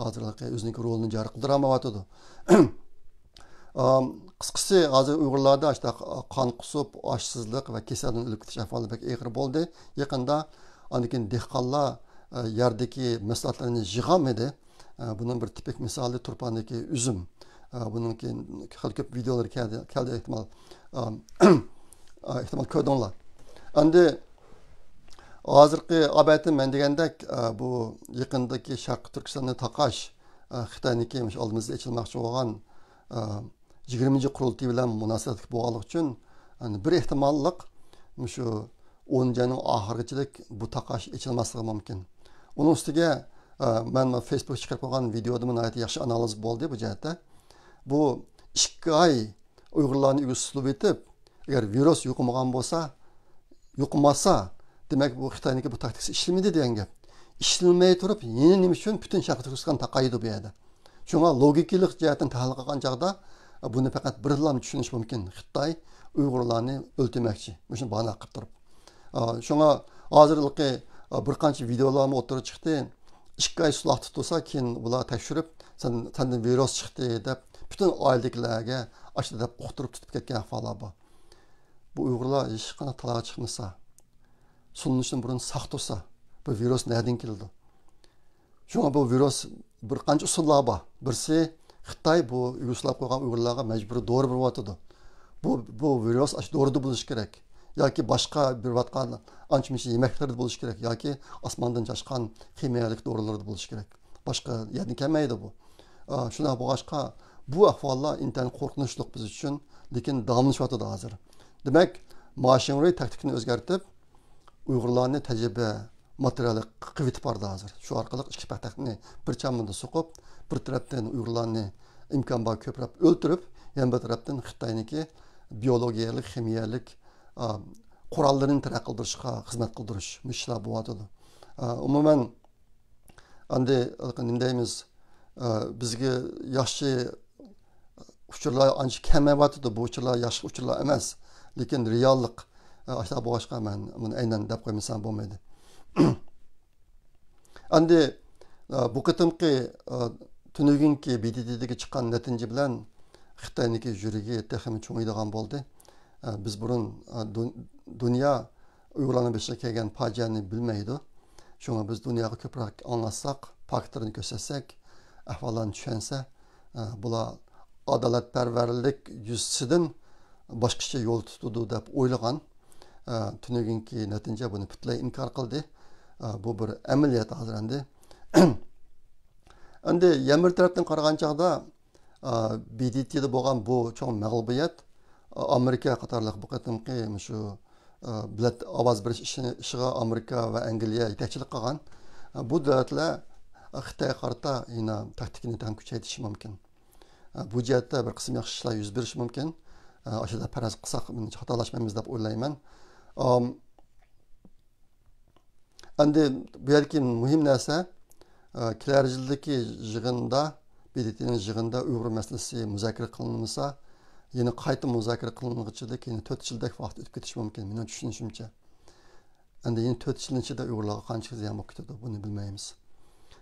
ھازىرلىقى ئۆزىنىڭكى رولىنى جارى قىلدۇرالمايۋاتىدۇ. ئام، قىسقىسى، ھازىر ئۇيغۇرلاردا ئاشۇنداق قان قۇسۇپ، ئاشسىزلىق ۋە كېسەلدىن ئۆلۈپ كېتىش ئەھۋالى بەك ئېغىر بولدى. يېقىندا، ئاندىن كېيىن دېھقانلار، ئە، يەردىكى مەھسۇلاتلارنى يىغالمىدى. ئە، بۇنىڭ بىر تىپىك مىسالى تۇرپاندىكى ئۈزۈم. ئە، بۇنىڭكى خېلى كۆپ ۋىدېئولىرى كەلدى، كەلدى ئېھتىمال، ئام، ئە، ئېھتىمال كۆردۈڭلار. ئەمدى ھازىرقى ئەلۋەتتە مەن دېگەندەك، ئە، بۇ يېقىندىكى شەرقىي تۈركىستاننى تاقاش، ئە، خىتاينىڭكى مۇشۇ ئالدىمىزدا ئېچىلماقچى بولغان، ئە، يىگىرمىنچى قۇرۇلتىيى بىلەن مۇناسىۋەتلىك بولغانلىقى ئۈچۈن، يەنى بىر ئېھتىماللىق مۇشۇ ئونىنچى ئاينىڭ ئاخىرىغىچىلىك بۇ تاقاش ئېچىلماسلىقى مۇمكىن. ئۇنىڭ ئۈستىگە، ئە، مەن فېيسبۇكقا چىقىرىپ قويغان ۋىدېيودىمۇ ناھايىتى ياخشى ئانالىز بولدى بۇ جەھەتتە. بۇ ئىككى ئاي ئۇيغۇرلارنى ئۆگە سۇلۇۋېتىپ، ئەگەر ۋىرۇس يۇقمىغان بولسا، يۇقمىسا، دېمەك، بۇ خىتاينىڭكى بۇ تاكتىكىسى ئىشلىمىدى دېگەن گەپ. ئىشلىمەي تۇرۇپ، يەنە نېمە ئۈچۈن پۈتۈن شەرقىي تۈركىستان تاقايدۇ بۇ يەردە؟ شۇڭا لوگىكىلىق جەھەتتىن تەھلىل قىلغان چاغدا، بۇنى پەقەت بىرلام چۈشىنىش مۇمكىن. خىتاي ئۇيغۇرلارنى ئۆلتۈرمەكچى، مۇشۇ بانا قىلىپ تۇرۇپ. ئا، شۇڭا ھازىرقى، ئا، بىر قانچە ۋىدېئولارمۇ ئوتتۇرىغا چىقتى. ئىككى ئاي سولاق تۇتۇلسا، كېيىن بۇلار تەكشۈرۈپ، سەن-، سەندىن ۋىرۇس چىقتى دەپ، پۈتۈن ئائىلىدىكىلەرگە ئاشۇ دەپ ئۇقتۇرۇپ تۇتۇپ كەتكەن ئەھۋاللار بار. بۇ ئۇيغۇرلار ھېچقانداق تالاغا چىقمىسا، سولىنىشتىن بۇرۇن ساق تۇرسا، بۇ ۋىرۇس نەدىن كېلىدۇ؟ شۇڭا بۇ ۋىرۇس بىر قانچە ئۇسۇللار بار. بىرسى، خىتاي بۇ يۇگوسلاپ قويغان ئۇيغۇرلارغا مەجبۇرىي دورا بېرىۋاتىدۇ. بۇ، بۇ ۋىرۇس ئاشۇ دورىدا بولۇشى كېرەك. ياكى باشقا بېرىۋاتقان ئانچە-مۇنچە يېمەكلىرىدە بولۇشى كېرەك. ياكى ئاسماندىن چاچقان خىمىيەلىك دورىلىرىدا بولۇشى كېرەك. باشقا يەردىن كەلمەيدۇ بۇ. ئا، شۇنداق بولغاچقا، بۇ ئەھۋاللار ئىنتايىن قورقۇنچلۇق بىز ئۈچۈن. لېكىن داۋاملىشىۋاتىدۇ ھازىر. دېمەك، ما شىڭرۇي تاكتىكىنى ئۆزگەرتىپ، ئۇيغۇرلارنى تەجرىبە ماتېرىيالى قىلىۋېتىپ بارىدۇ ھازىر. شۇ ئارقىلىق ئىككى پاتەكنى بىر چامىدا سوقۇپ، بىر تەرەپتىن ئۇيغۇرلارنى ئىمكان بار كۆپرەك ئۆلتۈرۈپ، يەنە بىر تەرەپتىن خىتاينىڭكى بىيولوگىيەلىك، خىمىيەلىك، ئا، قوراللىرىنى تەرەققىي قىلدۇرۇشقا خىزمەت قىلدۇرۇش مۇشۇ ئىشلار بولۇۋاتىدۇ. ئا، ئومۇمەن، ئەندى نېمە دەيمىز، ئا، بىزگە ياخشى ئۇچۇرلار ئانچە كەلمەيۋاتىدۇ. بۇ ئۇچۇرلار ياخشى ئۇچۇرلار ئەمەس. لېكىن رېئاللىق، ئا، ئاشۇنداق بولغاچقا، مەن بۇنى ئەينەن دەپ قويمىسام بولمايدۇ. ئەندى، ئا، بۇ قېتىمقى، ئا، تۈنۈگۈنكى بى دى تىدىكى چىققان نەتىجە بىلەن خىتاينىڭكى يۈرىكى تېخىمۇ چوڭىيىدىغان بولدى. ئا، بىز بۇرۇن، ئا، دۇن-، دۇنيا ئۇيغۇرلارنىڭ بېشىغا كەلگەن پاجىئەنى بىلمەيدۇ. شۇڭا بىز دۇنياغا كۆپرەك ئاڭلاتساق، پاكىتلىرىنى كۆرسەتسەك، ئەھۋاللارنى چۈشەنسە، ئە، بۇلار ئادالەتپەرۋەرلىك يۈزىسىدىن باشقىچە يول تۇتىدۇ دەپ ئويلىغان. ئە، تۈنۈگۈنكى نەتىجە بۇنى پۈتۈنلەي ئىنكار قىلدى. ئە، بۇ بىر ئەمەلىيەت ھازىر ئەمدى. ئەمدى يەنە بىر تەرەپتىن قارىغان چاغدا، ئا، بى دى تىدا بولغان بۇ چوڭ مەغلۇبىيەت، ئا، ئامېرىكا قاتارلىق بۇ قېتىمقى مۇشۇ، ئا، بېلەت ئاۋاز بېرىش ئىشىنى، ئىشىغا ئامېرىكا ۋە ئەنگلىيە يېتەكچىلىك قىلغان. ئا، بۇ دۆلەتلەر، ئا، خىتايغا قارىتا يەنە تاكتىكىنى تېخىمۇ كۈچەيتىشى مۇمكىن. ئا، بۇ جەھەتتە بىر قىسىم ياخشى ئىشلار يۈز بېرىشى مۇمكىن. ئا، ئاشۇنداق پەرەز قىلساق، مېنىڭچە خاتالاشمايمىز دەپ ئويلايمەن. ئام، ئەمدى بۇ يەردىكى مۇھىم نەرسە، ئە، كېلەر يىلدىكى يىغىندا، بى دى تىنىڭ يىغىنىدا ئۇيغۇر مەسىلىسى مۇزاكىرە قىلىنمىسا، يەنە قايتا مۇزاكىرە قىلىنغۇچىلىك يەنە تۆت يىلدەك ۋاقىت ئۆتۈپ كېتىشى مۇمكىن، مېنىڭ چۈشىنىشىمچە. ئەمدى يەنە تۆت يىلنىڭ ئىچىدە ئۇيغۇرلارغا قانچىلىك زىيان بولۇپ كېتىدۇ، بۇنى بىلمەيمىز.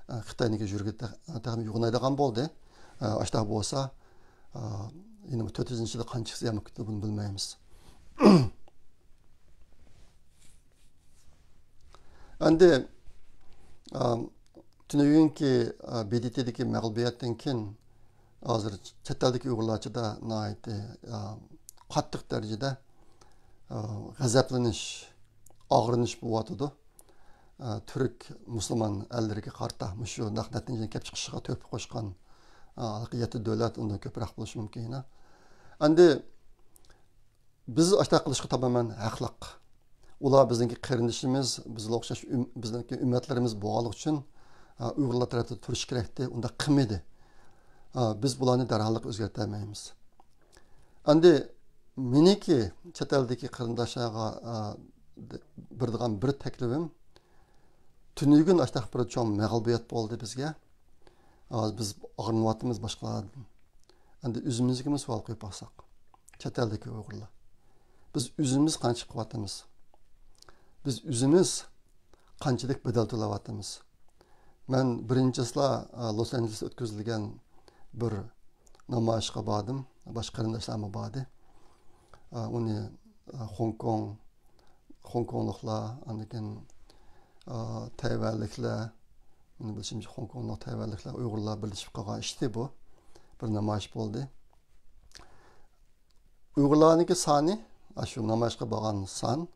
ئە، خىتاينىڭكى يۈرىكى تېخ-، تېخىمۇ يوغىنايدىغان بولدى. ئە، ئاشۇنداق بولسا، ئە، يەنە بۇ تۆت يىلنىڭ ئىچىدە قانچىلىك زىيان بولۇپ كېتىدۇ، بۇنى بىلمەيمىز. ئەمدى، ئا، تۈنۈگۈنكى، ئا، بى دى تىدىكى مەغلۇبىيەتتىن كېيىن، ھازىر چەت ئەلدىكى ئۇيغۇرلارچىدا ناھايىتى، ئا، قاتتىق دەرىجىدە، ئا، غەزەپلىنىش، ئاغرىنىش بولۇۋاتىدۇ. ئا، تۈرك مۇسۇلمان ئەللىرىگە قارىتا مۇشۇنداق نەتىجىنى كەپ چىقىشىغا تۆھپە قوشقان، ئا، يەتتە دۆلەت، ئۇندىن كۆپرەك بولۇشى مۇمكىن يەنە. ئەمدى بىز ئاشۇنداق قىلىشقا تامامەن ھەقلىق. ئۇلار بىزنىڭكى قېرىندىشىمىز، بىزگە ئوخشاش ئۈم-، بىزنىڭكى ئۈممەتلىرىمىز بولغانلىقى ئۈچۈن، ئا، ئۇيغۇرلار تەرەپتە تۇرۇشى كېرەكتى، ئۇنداق قىلمىدى. ئا، بىز بۇلارنى دەرھاللىق ئۆزگەرتەلمەيمىز. ئەمدى مېنىڭكى چەت ئەلدىكى قېرىنداشلارغا، ئا، د-، بېرىدىغان بىر تەكلىپىم، تۈنۈگۈن ئاشۇنداق بىر چوڭ مەغلۇبىيەت بولدى بىزگە. ھازىر بىز ئاغرىنىۋاتىمىز باشقىلاردىن. ئەمدى ئۆزىمىزگىمۇ سوئال قويۇپ باقساق، چەت ئەلدىكى ئۇيغۇرلار، بىز ئۆزىمىز قانچە قىلىۋاتىمىز؟ بىز ئۆزىمىز قانچىلىك بەدەل تۆلەۋاتىمىز؟ مەن بىرىنچى چىسلا، ئا، لوس ئانژېلېستا ئۆتكۈزۈلگەن بىر نامايىشقا باردىم. باشقا قېرىنداشلارمۇ باردى. ئا، ئۇنى، ئا، خوڭكوڭ خوڭكوڭلۇقلار، ئاندىن كېيىن، ئا، تەيۋەنلىكلەر، مېنىڭ بىلىشىمچە، خوڭكوڭلۇق تەيۋەنلىكلەر، ئۇيغۇرلار بىرلىشىپ قىلغان ئىشتى بۇ. بىر نامايىش بولدى. ئۇيغۇرلارنىڭكى سانى، ئاشۇ نامايىشقا بارغان سان،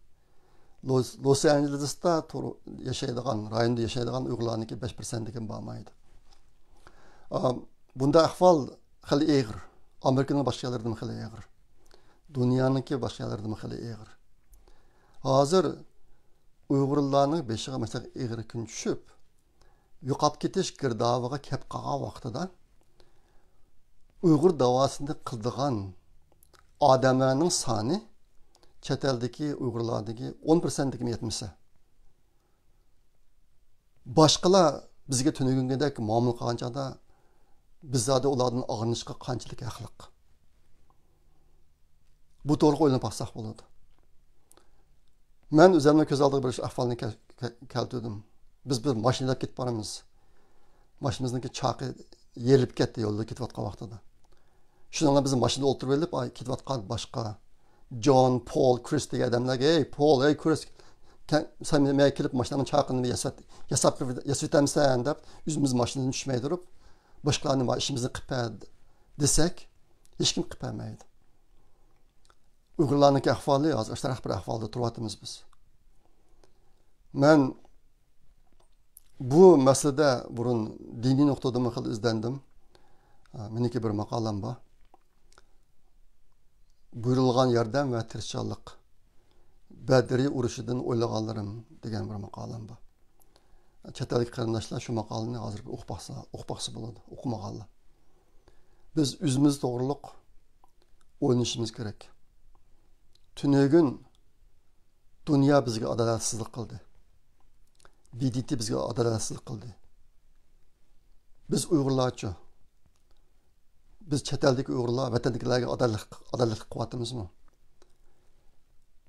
لوس، لوس ئانژېلېستا تۇر-، ياشايدىغان، رايوندا ياشايدىغان ئۇيغۇرلارنىڭكى بەش پىرسەنتتىن كېيىن بارمايدۇ. ئا، بۇنداق ئەھۋال خېلى ئېغىر. ئامېرىكىنىڭ باشقا يەرلىرىدىمۇ خېلى ئېغىر. دۇنيانىڭكى باشقا يەرلىرىدىمۇ خېلى ئېغىر. ھازىر ئۇيغۇرلارنىڭ بېشىغا مۇشۇنداق ئېغىر كۈن چۈشۈپ، يوقاپ كېتىش گىردابىغا كەپ قالغان ۋاقتىدا، ئۇيغۇر داۋاسىنى قىلىدىغان، ئادەملەرنىڭ سانى چەت ئەلدىكى ئۇيغۇرلاردىكى ئون پىرسەنتكىمۇ يەتمىسە، باشقىلار بىزگە تۈنۈگۈنكىدەك مۇئامىلە قىلغان چاغدا، بىز زادى ئۇلاردىن ئاغرىنىشقا قانچىلىك ھەقلىق؟ بۇ توغرىلىق ئويلىنىپ باقساق بولىدۇ. مەن ئۆزۈمنىڭ كۆز ئالدىغا بىر ئەھۋالنى كەل-، كە-، كەلتۈردۈم. بىز بىر ماشىنا ھەيدەپ كېتىپ بارىمىز. ماشىنىمىزنىڭكى چاقى يېرىلىپ كەتتى يولدا كېتىۋاتقان ۋاقتىدا. شۇنىڭغا بىز ماشىنىدا ئولتۇرۇۋېلىپ، ئاي، كېتىۋاتقان باشقا جون، پول، كرىس دېگەن ئادەملەرگە، «ھەي، پول، ھەي، كرىس، كە-، سەن مېنى مەگە كېلىپ ماشىنامنىڭ چاقىنى ياسات-، ياساپ، ياسىۋېتەمسەن؟» دەپ، ئۆزىمىز ماشىنىدىن چۈشمەي تۇرۇپ، باشقىلارنى، «ما ئىشىمىزنى قىلىپ بەر» دېسەك، ھېچكىم قىلىپ بەرمەيدۇ. ئۇيغۇرلارنىڭكى ئەھۋالى ھازىر ئاشۇنداق بىر ئەھۋالدا تۇرۇۋاتىمىز بىز. مەن بۇ مەسىلىدە بۇرۇن دىنىي نۇقتىدىنمۇ خېلى ئىزدەندىم. ئا، مېنىڭكى بىر ماقالەم بار. «بۇيرۇلغان ياردەم ۋە تىرىشچانلىق، بەدرى ئۇرۇشىدىن ئويلىغانلىرىم» دېگەن بىر ماقالەم بار. چەت ئەلدىكى قېرىنداشلار شۇ ماقالىنى ھازىر بىر ئوقۇپ باقسا، ئوقۇپ باقسا بولىدۇ، ئوقۇمىغانلار. بىز ئۆزىمىز توغرۇلۇق ئويلىنىشىمىز كېرەك. تۈنۈگۈن دۇنيا بىزگە ئادالەتسىزلىك قىلدى. ب د ت بىزگە ئادالەتسىزلىك قىلدى. بىز ئۇيغۇرلارچۇ؟ بىز چەت ئەلدىكى ئۇيغۇرلار ۋەتەندىكىلەرگە ئادالەت، ئادالەتلىك قىلىۋاتىمىزمۇ؟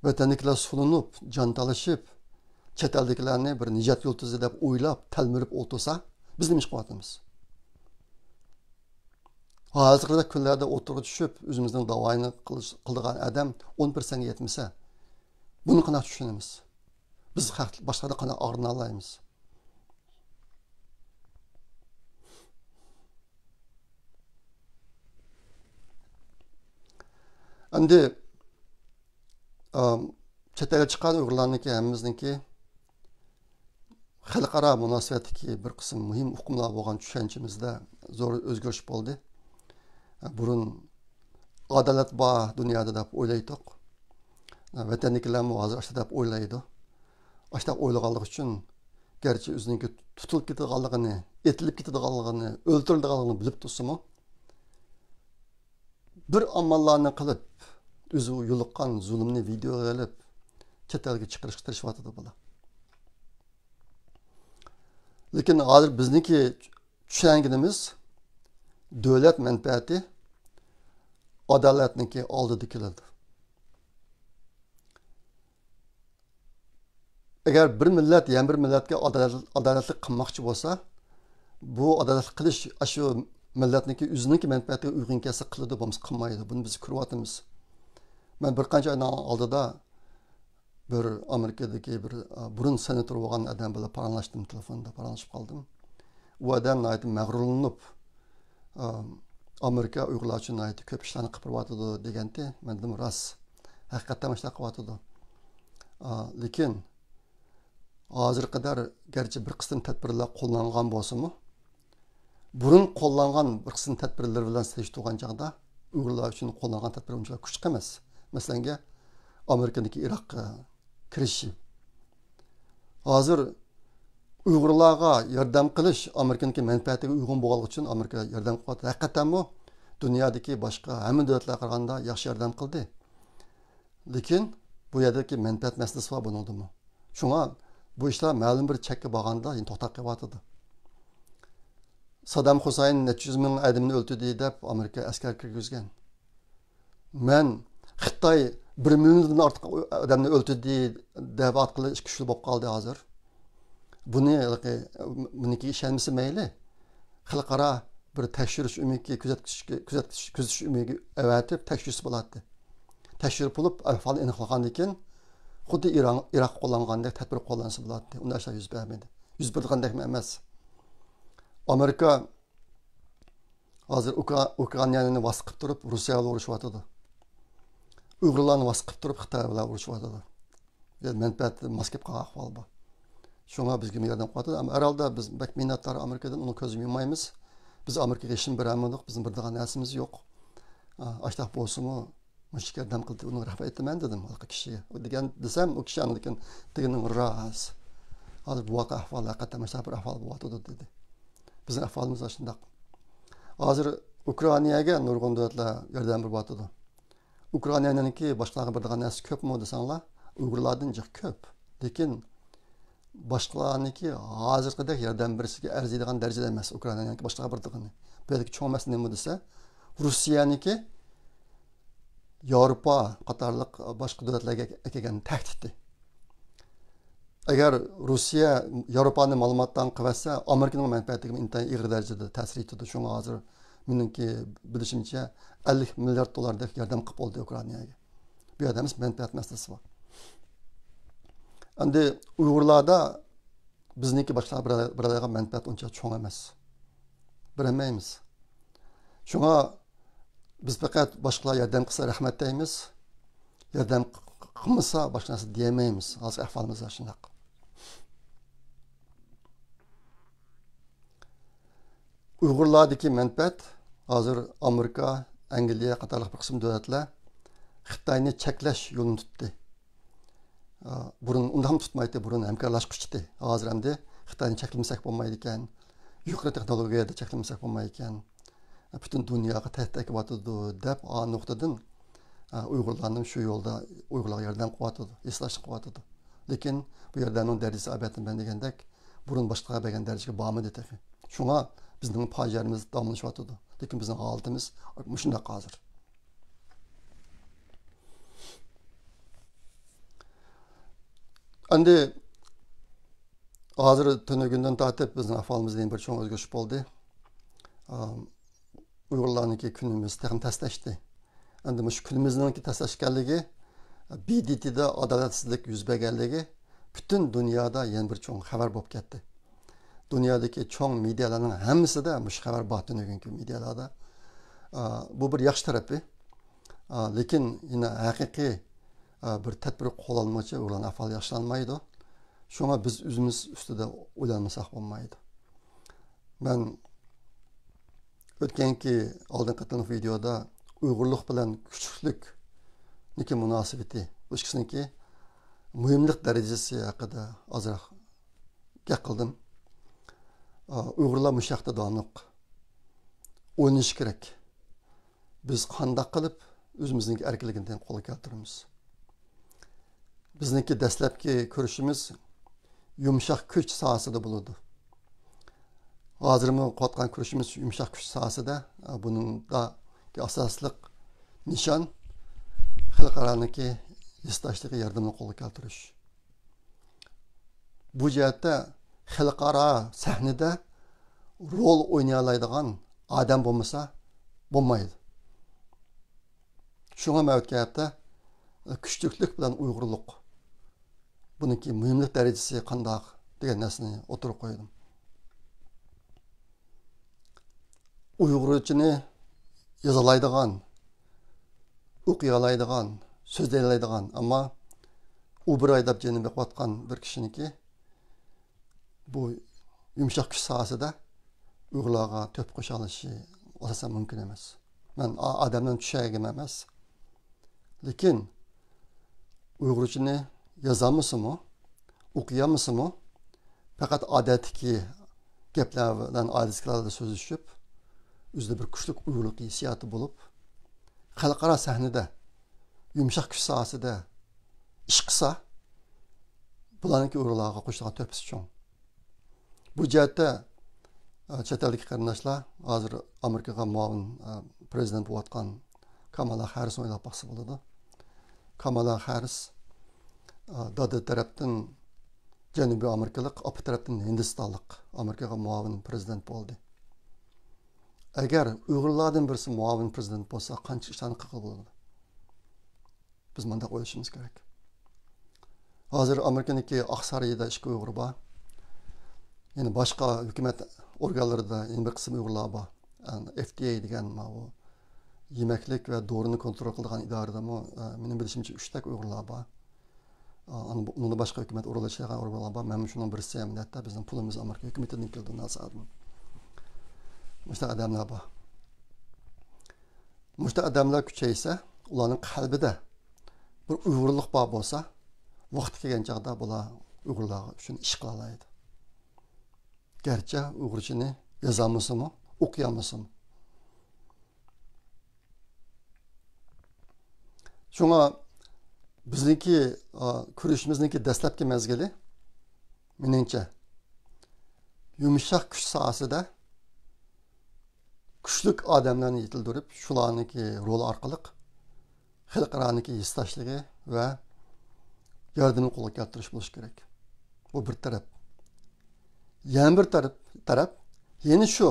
ۋەتەندىكىلەر سولىنىپ، جان تالىشىپ، چەت ئەلدىكىلەرنى بىر نىجات يۇلتۇزى دەپ ئويلاپ، تەلمۈرۈپ ئولتۇرسا، بىز نېمە ئىش قىلىۋاتىمىز؟ ھازىرقىدەك كۈنلەردە ئوتتۇرىغا چۈشۈپ، ئۆزىمىزنىڭ داۋايىنى قىلىش-، قىلىدىغان ئادەم ئون پىرسەنتكە يەتمىسە، بۇنى قانداق چۈشىنىمىز؟ بىز خەق باشقىلاردا قانداق ئاغرىنالايمىز؟ ئەمدى، ئام، چەت ئەلگە چىققان ئۇيغۇرلارنىڭكى ھەممىمىزنىڭكى خەلقئارا مۇناسىۋەتتىكى بىر قىسىم مۇھىم ئۇقۇملار بولغان چۈشەنچىمىزدە زور ئۆزگىرىش بولدى. بۇرۇن ئادالەت بار دۇنيادا دەپ ئويلايتتۇق. ۋەتەندىكىلەرمۇ ھازىر ئاشۇنداق دەپ ئويلايدۇ. ئاشۇنداق ئويلىغانلىقى ئۈچۈن، گەرچە ئۆزىنىڭكى تۇتۇلۇپ كېتىدىغانلىقىنى، ئېتىلىپ كېتىدىغانلىقىنى، ئۆلتۈرۈلىدىغانلىقىنى بىلىپ تۇرسىمۇ، بىر ئاماللارنى قىلىپ، ئۆزى يولۇققان زۇلۇمنى ۋىدېئوغا ئېلىپ، چەت ئەلگە چىقىرىشقا تىرىشىۋاتىدۇ بۇلار. لېكىن ھازىر بىزنىڭكى چۈشەنگىنىمىز، دۆلەت مەنپەئەتى ئادالەتنىڭكى ئالدىدا كېلىدۇ. ئەگەر بىر مىللەت يەنە بىر مىللەتكە ئادالەت-، ئادالەتلىك قىلماقچى بولسا، بۇ ئادالەتلىك قىلىش ئاشۇ مىللەتنىڭكى ئۆزىنىڭكى مەنپەئەتىگە ئۇيغۇن كەلسە قىلىدۇ، بولمىسا قىلمايدۇ. بۇنى بىز كۆرۈۋاتىمىز. مەن بىر قانچە ئاينىڭ ئالدىدا بىر ئامېرىكىدىكى بىر، ئا، بۇرۇن سېناتور بولغان ئادەم بىلەن پاراڭلاشتىم، تېلېفوندا پاراڭلىشىپ قالدىم. ئۇ ئادەم ناھايىتى مەغرۇرلىنىپ، ئا، ئامېرىكا ئۇيغۇرلار ئۈچۈن ناھايىتى كۆپ ئىشلارنى قىلىپ بېرىۋاتىدۇ دېگەنتى. مەن دېدىم، راست، ھەقىقەتەن مۇشۇنداق قىلىۋاتىدۇ. ئا، لېكىن ھازىرغا قەدەر گەرچە بىر قىسىم تەدبىرلەر قوللانغان بولسىمۇ، بۇرۇن قوللانغان بىر قىسىم تەدبىرلىرى بىلەن سېلىشتۇرغان چاغدا ئۇيغۇرلار ئۈچۈن قوللانغان تەدبىر ئۇنچىۋالا كۈچلۈك ئەمەس. مەسىلەنگە، ئامېرىكىنىڭكى ئىراققا كىرىشى. ھازىر ئۇيغۇرلارغا ياردەم قىلىش ئامېرىكىنىڭكى مەنپەئەتىگە ئۇيغۇن بولغانلىقى ئۈچۈن ئامېرىكا ياردەم قىلىۋاتىدۇ. ھەقىقەتەنمۇ دۇنيادىكى باشقا ھەممە دۆلەتلەرگە قارىغاندا ياخشى ياردەم قىلدى. لېكىن بۇ يەردىكى مەنپەئەت مەسىلىسى بار بۇنىڭدىمۇ. شۇڭا بۇ ئىشلار مەلۇم بىر چەككە بارغاندا يەنە توختاپ قېلىۋاتىدۇ. سادام خۇسەين نەچچە يۈز مىڭ ئادەمنى ئۆلتۈردى دەپ ئامېرىكا ئەسكەر كىرگۈزگەن. مەن خىتاي بىر مىليوندىن ئارتۇق ئادەمنى ئۆلتۈردى دەۋاتقىلى ئىككى ئۈچ يىل بولۇپ قالدى ھازىر. بۇنى، بۇنىڭكى ئىشەنمىسە مەيلى. خەلقئارا بىر تەكشۈرۈش ئۆمىكى، كۆزەتكۈچ، كۆزەتكۈچ، كۆزىتىش ئۆمىكى ئەۋەتىپ تەكشۈرسە بولاتتى. تەكشۈرۈپ بولۇپ، ئەھۋالنى ئېنىقلىغاندىن كېيىن، خۇددى ئىران، ئىراققا قوللانغاندەك تەدبىر قوللانسا بولاتتى. ئۇنداق ئىشلار يۈز بەرمىدى. يۈز بېرىدىغاندەكمۇ ئەمەس. ئامېرىكا ھازىر ئۇكرا-، ئۇكرائىنانى ۋاسىتە قىلىپ تۇرۇپ، روسىيە بىلەن ئۇرۇشۇۋاتىدۇ. ئۇيغۇرلارنى ۋاسىتە قىلىپ تۇرۇپ، خىتاي بىلەن ئۇرۇشۇۋاتىدۇ. يەنى مەنپەئەتتىن ماس كېلىپ قالغان ئەھۋال بار. شۇڭا بىزگە ياردەم قىلىۋاتىدۇ. ئەمما ھەر ھالدا بىز بەك مىننەتدار ئامېرىكىدىن، ئۇنىڭ كۆزىنى يۇمايمىز. بىز ئامېرىكىغا ھېچنېمە بېرەلمىدۇق، بىزنىڭ بېرىدىغان نەرسىمىز يوق. ئا، ئاشتاق بولسىمۇ، مۇشۇ ياردەم قىلدى، ئۇنىڭغا رەھمەت ئېيتىمەن دېدىم ھېلىقى كىشىگە. ئۇ دېگەن دېسەم، ئۇ كىشى ئاندىن كېيىن دېگىنىڭ راست. ھازىر بۇ ۋاقىت ئەھۋال ھەقىقەتەن مۇشۇنداق بىر ئەھۋال بولۇۋاتىدۇ دېدى. بىزنىڭ ئەھۋالىمىز ئاشۇنداق. ھازىر ئۇكرائىناگە نۇرغۇن دۆلەتلەر ياردەم بېرىۋاتىدۇ. ئۇكرائىنانىڭكى باشقىلارغا بېرىدىغان نەرسىسى كۆپمۇ دېسەڭلار، ئۇيغۇرلاردىن جىق كۆپ. لېكىن باشقىلارنىڭكى ھازىرقىدەك ياردەم بېرىشىگە ئەرزىيدىغان دەرىجىدە ئەمەس، ئۇكرائىنانىڭكى باشقىلارغا بېرىدىغىنى. بۇ يەردىكى چوڭ مەسىلە نېمە دېسە، روسىيەنىڭكى ياۋروپا قاتارلىق باشقا دۆلەتلەرگە ئەكەلگەن تەھدىتى. ئەگەر روسىيە ياۋروپانى مالىماتتان قىلىۋەتسە، ئامېرىكىنىڭ مەنپەئەتىگە ئىنتايىن ئېغىر دەرىجىدە تەسىر يېتىدۇ. شۇڭا ھازىر مېنىڭكى بىلىشىمچە، ئەللىك مىليارد دوللاردەك ياردەم قىلىپ بولدى ئۇكرائىناگە. بۇ يەردە ھەممىسى مەنپەئەت مەسىلىسى بار. ئەمدى ئۇيغۇرلاردا بىزنىڭكى باشقىلار بېرەلەيدىغان مەنپەئەت ئۇنچە چوڭ ئەمەس. بېرەلمەيمىز. شۇڭا بىز پەقەت باشقىلار ياردەم قىلسا رەھمەت دەيمىز. ياردەم ق-، ق-، قىلمىسا باشقا نەرسە دېيەلمەيمىز. ھازىر ئەھۋالىمىز شۇنداق. ئۇيغۇرلاردىكى مەنپەئەت ھازىر ئامېرىكا، ئەنگلىيە قاتارلىق بىر قىسىم دۆلەتلەر خىتاينى چەكلەش يولىنى تۇتتى. ئا، بۇرۇن ئۇنداقمۇ تۇتمايتتى، بۇرۇن ھەمكارلاشقۇچىتى. ھازىر ئەمدى خىتاينى چەكلىمىسەك بولمايدىكەن، يۇقىرى تېخنولوگىيەدە چەكلىمىسەك بولمايدىكەن. پۈتۈن دۇنياغا تەھدىت ئەكېلىۋاتىدۇ دەپ، ئا نۇقتىدىن، ئا، ئۇيغۇرلارنى شۇ يولدا، ئۇيغۇرلارغا ياردەم قىلىۋاتىدۇ، ھېسداشلىق قىلىۋاتىدۇ. لېكىن بۇ ياردەمنىڭ دەرىجىسى ئەلۋەتتە مەن دېگەندەك بۇرۇن باشقىلارغا بەرگەن دەرىجىگە بارمىدى تېخى. شۇڭا بىزنىڭ پاجىئەمىز داۋاملىشىۋاتىدۇ. لېكىن بىزنىڭ ھالىتىمىز مۇشۇنداق ھازىر. ئەمدى ھازىر تۈنۈگۈندىن تارتىپ بىزنىڭ ئەھۋالىمىزدا يەنە بىر چوڭ ئۆزگىرىش بولدى. ئام، ئۇيغۇرلارنىڭكى كۈنىمىز تېخىمۇ تەسلەشتى. ئەمدى مۇشۇ كۈنىمىزنىڭكى تەسلەشكەنلىكى، بى دى تىدا ئادالەتسىزلىك يۈز بەرگەنلىكى پۈتۈن دۇنيادا يەنە بىر چوڭ خەۋەر بولۇپ كەتتى. دۇنيادىكى چوڭ مېدىيالارنىڭ ھەممىسىدە مۇشۇ خەۋەر بار، تۈنۈگۈنكى مېدىيالاردا. ئا، بۇ بىر ياخشى تەرىپى. ئا، لېكىن يەنە ھەقىقىي، ئا، بىر تەدبىر قوللانمىغۇچە ئۇيغۇرلارنىڭ ئەھۋالى ياخشىلانمايدۇ. شۇڭا بىز ئۆزىمىز ئۈستىدە ئويلانمىساق بولمايدۇ. مەن ئۆتكەنكى ئالدىنقى قېتىملىق ۋىدېئودا ئۇيغۇرلۇق بىلەن كۈچلۈكلۈكنىڭكى مۇناسىۋىتى، بۇ ئىككىسىنىڭكى مۇھىملىق دەرىجىسى ھەققىدە ئازراق گەپ قىلدىم. ئۇيغۇرلار مۇشۇ ھەقتە داۋاملىق ئويلىنىشى كېرەك. بىز قانداق قىلىپ ئۆزىمىزنىڭ ئەركىنلىكىنى قولغا كەلتۈرىمىز؟ بىزنىڭكى دەسلەپكى كۈرىشىمىز يۇمشاق كۈچ ساھەسىدە بولىدۇ. ھازىرمۇ قىلىۋاتقان كۈرىشىمىز يۇمشاق كۈچ ساھەسىدە. بۇنىڭدىكى ئاساسلىق نىشان خەلقئارانىڭكى ھېسداشلىقى، ياردىمىنى قولغا كەلتۈرۈش. بۇ جەھەتتە خەلقئارا سەھنىدە رول ئوينىيالايدىغان ئادەم بولمىسا بولمايدۇ. شۇڭا مەن ئۆتكەن ھەپتە كۈچلۈكلۈك بىلەن ئۇيغۇرلۇق، بۇنىڭكى مۇھىملىق دەرىجىسى قانداق دېگەن نەرسىنى ئوتتۇرىغا قويدۇم. ئۇيغۇرچىنى يازالايدىغان، ئوقۇيالايدىغان، سۆزلىيەلەيدىغان، ئەمما ئۇبراي دەپ جېنىنى بېقىۋاتقان بىر كىشىنىڭكى بۇ يۇمشاق كۈچ ساھەسىدە ئۇيغۇرلارغا تۆھپە قوشالىشى ئاساسەن مۇمكىن ئەمەس. مەن ئا-، ئادەملەرنى چۈشەرگىمۇ ئەمەس. لېكىن ئۇيغۇرچىنى يازالمىسىمۇ، ئوقۇيالمىسىمۇ، پەقەت ئادەتتىكى گەپلەر بىلەن ئائىلىسىدىكىلەر بىلەن سۆزلىشىپ، ئۆزىدە بىر كۈچلۈك ئۇيغۇرلۇق ھېسسىياتى بولۇپ، خەلقئارا سەھنىدە يۇمشاق كۈچ ساھەسىدە ئىش قىلسا، بۇلارنىڭكى ئۇيغۇرلارغا قوشىدىغان تۆھپىسى چوڭ. بۇ جەھەتتە، ئە، چەت ئەلدىكى قېرىنداشلار ھازىر ئامېرىكىغا مۇئاۋىن، ئە، پرېزىدېنت بولۇۋاتقان كامالا خەررىسنى ئويلاپ باقسا بولىدۇ. كامالا خەررىس، ئە، دادا تەرەپتىن جەنۇبىي ئامېرىكىلىق، ئاپا تەرەپتىن ھىندىستانلىق، ئامېرىكىغا مۇئاۋىن پرېزىدېنت بولدى. ئەگەر ئۇيغۇرلاردىن بىرسى مۇئاۋىن پرېزىدېنت بولسا، قانچە ئىشلارنى قىلغىلى بولىدۇ؟ بىز مۇنداق ئويلىشىمىز كېرەك. ھازىر ئامېرىكىنىڭكى ئاق سارىيىدا ئىككى ئۇيغۇر بار. يەنە باشقا ھۆكۈمەت ئورگانلىرىدا يەنە بىر قىسىم ئۇيغۇرلار بار. ئېف دى ئەي دېگەن ماۋۇ يېمەكلىك ۋە دورىنى كونترول قىلىدىغان ئىدارىدىمۇ، ئە، مېنىڭ بىلىشىمچە ئۈچتەك ئۇيغۇرلار بار. ئە، ئۇنىڭدا باشقا ھۆكۈمەت ئورۇنلىشىدىغان ئۇيغۇرلار بار. مەنمۇ شۇنىڭ بىرسى، ئەمەلىيەتتە بىزنىڭ پۇلىمىز ئامېرىكا ھۆكۈمىتىدىن كېلىدۇ، ناسادىن. مۇشۇنداق ئادەملەر بار. مۇشۇنداق ئادەملەر كۈچەيسە، ئۇلارنىڭ قەلبىدە بىر ئۇيغۇرلۇق بار بولسا، ۋاقتى كەلگەن چاغدا بۇلار ئۇيغۇرلار ئۈچۈن ئىش قىلالايدۇ. گەرچە ئۇيغۇرچىنى يازالمىسىمۇ، ئوقۇيالمىسىمۇ. شۇڭا بىزنىڭكى، ئا، كۈرىشىمىزنىڭكى دەسلەپكى مەزگىلى، مېنىڭچە، يۇمشاق كۈچ ساھەسىدە كۈچلۈك ئادەملەرنى يېتىلدۈرۈپ، شۇلارنىڭكى رولى ئارقىلىق خەلقئارانىڭكى ھېسداشلىقى ۋە ياردىمىنى قولغا كەلتۈرۈش بولۇشى كېرەك. بۇ بىر تەرەپ. يەنە بىر تەرەپ، تەرەپ يەنە شۇ،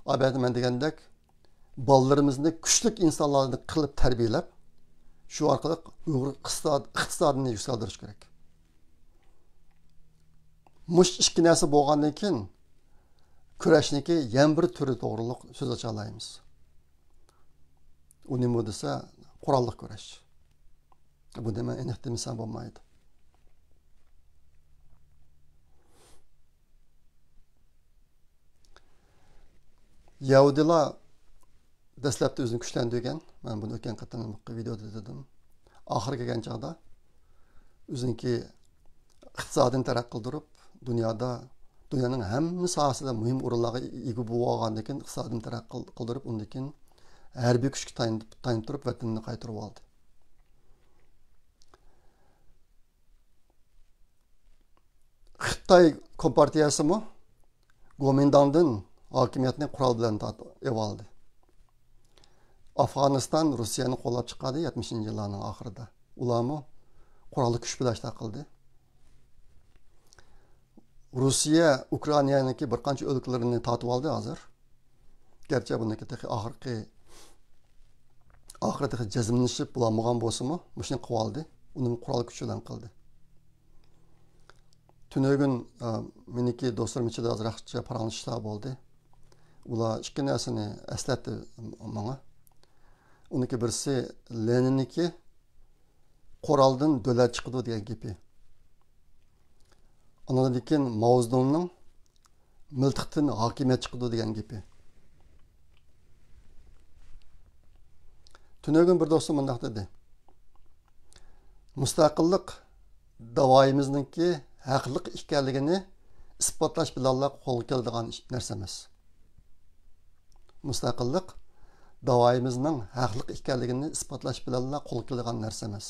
ئەلۋەتتە، مەن دېگەندەك، بالىلىرىمىزنى كۈچلۈك ئىنسانلارنى قىلىپ تەربىيەلەپ، شۇ ئارقىلىق ئۇيغۇر ئىقتىساد-، ئىقتىسادىنى يۈكسەلدۈرۈش كېرەك. مۇشۇ ئىككى نەرسە بولغاندىن كېيىن، كۈرەشنىڭكى يەنە بىر تۈرى توغرۇلۇق سۆز ئاچالايمىز. ئۇ نېمە دېسە، قوراللىق كۈرەش. بۇنى مەن ئېنىق دېمىسەم بولمايدۇ. يەھۇدىيلار دەسلەپتە ئۆزىنى كۈچلەندۈرگەن. مەن بۇنى ئۆتكەن قېتىمقى ۋىدېئودا دېدىم. ئاخىرى كەلگەن چاغدا ئۆزىنىڭكى ئىقتىسادىنى تەرەققىي قىلدۇرۇپ، دۇنيادا، دۇنيانىڭ ھەممە ساھەسىدە مۇھىم ئورۇنلارغا ئىگە بولۇپ ئالغاندىن كېيىن، ئىقتىسادىنى تەرەققىي قىلدۇرۇپ، ئۇندىن كېيىن ھەربىي كۈچكە تايىنىپ، تايىنىپ تۇرۇپ، ۋەتىنىنى قايتۇرۇپ ئالدى. خىتاي كومپارتىيەسىمۇ گومىنداڭدىن ھاكىمىيەتنى قورال بىلەن تارتىپ ئېلىۋالدى. ئافغانىستان روسىيەنى قوللاپ چىقاردى يەتمىشىنچى يىللارنىڭ ئاخىرىدا. ئۇلارمۇ قوراللىق كۈچ بىلەن ئىشلار قىلدى. روسىيە ئۇكرائىنانىڭكى بىر قانچە ئۆلكىلىرىنى تارتىۋالدى ھازىر. گەرچە بۇنىڭكى تېخى ئاخىرقى، ئاخىرى تېخى جەزملىشىپ بولالمىغان بولسىمۇ، مۇشۇنى قىلىۋالدى. ئۇنىمۇ قورال كۈچ بىلەن قىلدى. تۈنۈگۈن، ئا، مېنىڭكى دوستلىرىم ئىچىدە ئازراقچە پاراڭلىشىشلار بولدى. ئۇلار ئىككى نەرسىنى ئەسلەتتى ماڭا. ئۇنىڭكى بىرسى، لېنىننىڭكى «قورالدىن دۆلەت چىقىدۇ» دېگەن گېپى. ئاندىن كېيىن ماۋزېدۇڭنىڭ «مىلتىقتىن ھاكىمىيەت چىقىدۇ» دېگەن گېپى. تۈنۈگۈن بىر دوستۇم مۇنداق دېدى: «مۇستەقىللىق داۋايىمىزنىڭكى ھەقلىق ئىكەنلىكىنى ئىسپاتلاش بىلەنلا قولغا كېلىدىغان ئىش، نەرسە ئەمەس.» مۇستەقىللىق داۋايىمىزنىڭ ھەقلىق ئىكەنلىكىنى ئىسپاتلاش بىلەنلا قولغا كېلىدىغان نەرسە ئەمەس.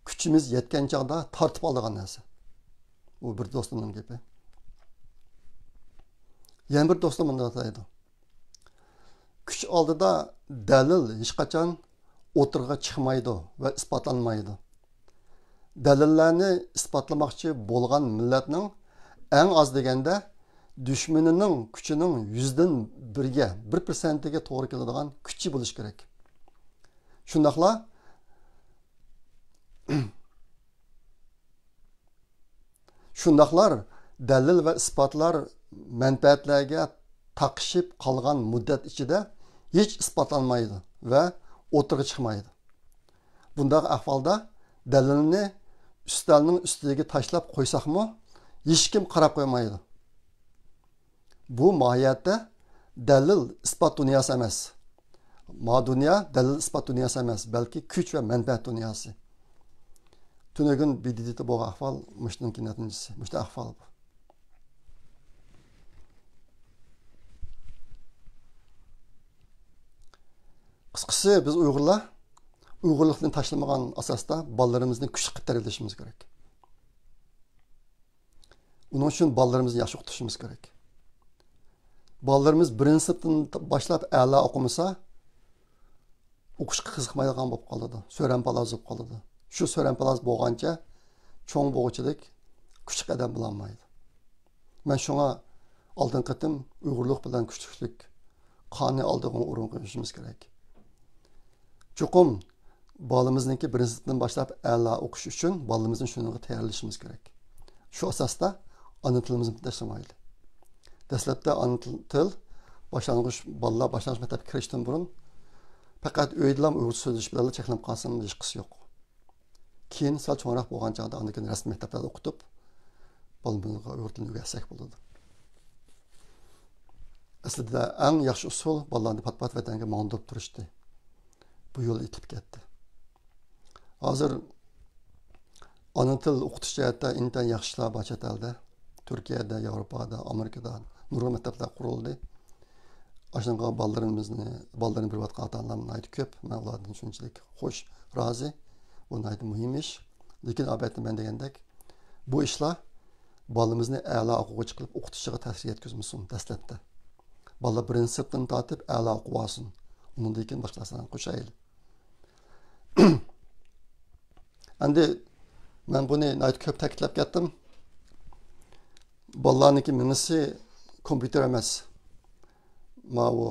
كۈچىمىز يەتكەن چاغدا تارتىپ ئالىدىغان نەرسە. بۇ بىر دوستۇمنىڭ گېپى. يەنە بىر دوستۇم مۇنداق دەيدۇ: «كۈچ ئالدىدا دەلىل ھېچقاچان ئوتتۇرىغا چىقمايدۇ ۋە ئىسپاتلانمايدۇ. دەلىللەرنى ئىسپاتلىماقچى بولغان مىللەتنىڭ ئەڭ ئاز دېگەندە دۈشمىنىنىڭ كۈچىنىڭ يۈزدىن بىرگە، بىر پىرسەنتىگە توغرا كېلىدىغان كۈچى بولۇشى كېرەك. شۇنداقلا، شۇنداقلار دەلىل ۋە ئىسپاتلار مەنپەئەتلەرگە تاقىشىپ قالغان مۇددەت ئىچىدە ھېچ ئىسپاتلانمايدۇ ۋە ئوتتۇرىغا چىقمايدۇ. بۇنداق ئەھۋالدا دەلىلنى ئۈستەلنىڭ ئۈستىگە تاشلاپ قويساقمۇ، ھېچكىم قاراپ قويمايدۇ.» بۇ ماھىيەتتە دەلىل ئىسپات دۇنياسى ئەمەس. ما دۇنيا دەلىل ئىسپات دۇنياسى ئەمەس، بەلكى كۈچ ۋە مەنپەئەت دۇنياسى. تۈنۈگۈن ب د ت بولغان ئەھۋال مۇشۇنىڭكى نەتىجىسى، مۇشۇ ئەھۋال بۇ. قىسقىسى، بىز ئۇيغۇرلار ئۇيغۇرلۇقنى تاشلىمىغان ئاساستا بالىلىرىمىزنى كۈچلۈك قىلىپ تەربىيەلىشىمىز كېرەك. ئۇنىڭ ئۈچۈن بالىلىرىمىزنى ياخشى ئوقۇتۇشىمىز كېرەك. بالىلىرىمىز بىرىنچى سىنىپتىن باشلاپ ئەلا ئوقۇمىسا، ئوقۇشقا قىزىقمايدىغان بولۇپ قالىدۇ. سۆرەمپالاز بولۇپ قالىدۇ. شۇ سۆرەمپالاز بولغانچە چوڭ بولغۇچىلىك كۈچلۈك ئادەم بولالمايدۇ. مەن شۇڭا ئالدىنقى قېتىم ئۇيغۇرلۇق بىلەن كۈچلۈكلۈك، قانۇن ئالدىغا ئورۇن قويۇشىمىز كېرەك. چوقۇم بالىمىزنىڭكى بىرىنچى سىنىپتىن باشلاپ ئەلا ئوقۇش ئۈچۈن بالىمىزنى شۇنىڭغا تەييارلىشىمىز كېرەك. شۇ ئاساستا ئانا تىلىمىزنى تاشلىمايلى. دەسلەپتە ئانا تىل، تىل باشلانغۇچ، بالىلار باشلانغۇچ مەكتەپكە كىرىشتىن بۇرۇن پەقەت ئۆيدىلا ئۇيغۇرچە سۆزلىشىش بىلەنلا چەكلىنىپ قالسىمۇ ھېچقىسى يوق. كېيىن سەل چوڭراق بولغان چاغدا ئاندىن كېيىن رەسمىي مەكتەپلەردە ئوقۇتۇپ، بالىمىزغا ئۇيغۇر تىلىنى ئۆگەتسەك بولىدۇ. ئەسلىدە ئەڭ ياخشى ئۇسۇل بالىلارنى پات-پات ۋەتەنگە ماڭدۇرۇپ تۇرۇشتى. بۇ يول ئېتىلىپ كەتتى. ھازىر ئانا تىل ئوقۇتۇش جەھەتتە ئىنتايىن ياخشى ئىشلار بار چەت ئەلدە. تۈركىيەدە، ياۋروپادا، ئامېرىكىدا نۇرغۇن مەكتەپلەر قۇرۇلدى. ئاشۇنىڭغا بالىلىرىمىزنى، بالىلىرىنى بېرىۋاتقان ئاتا-ئانىلار ناھايىتى كۆپ. مەن ئۇلاردىن شۇنچىلىك خوش، رازى. بۇ ناھايىتى مۇھىم ئىش. لېكىن، ئەلۋەتتە، مەن دېگەندەك، بۇ ئىشلار بالىمىزنى ئەلا ئوقۇغۇچى قىلىپ ئوقۇتۇشىغا تەسىر يەتكۈزمىسۇن دەسلەپتە. بالا بىرىنچى سىنىپتىن تارتىپ ئەلا ئوقۇۋالسۇن. ئۇنىڭدىن كېيىن باشقىلار سانىغا قوشايلى. ئەمدى مەن بۇنى ناھايىتى كۆپ تەكىتلەپ كەتتىم. بالىلارنىڭكى مېڭىسى كومپيۇتېر ئەمەس. ماۋۇ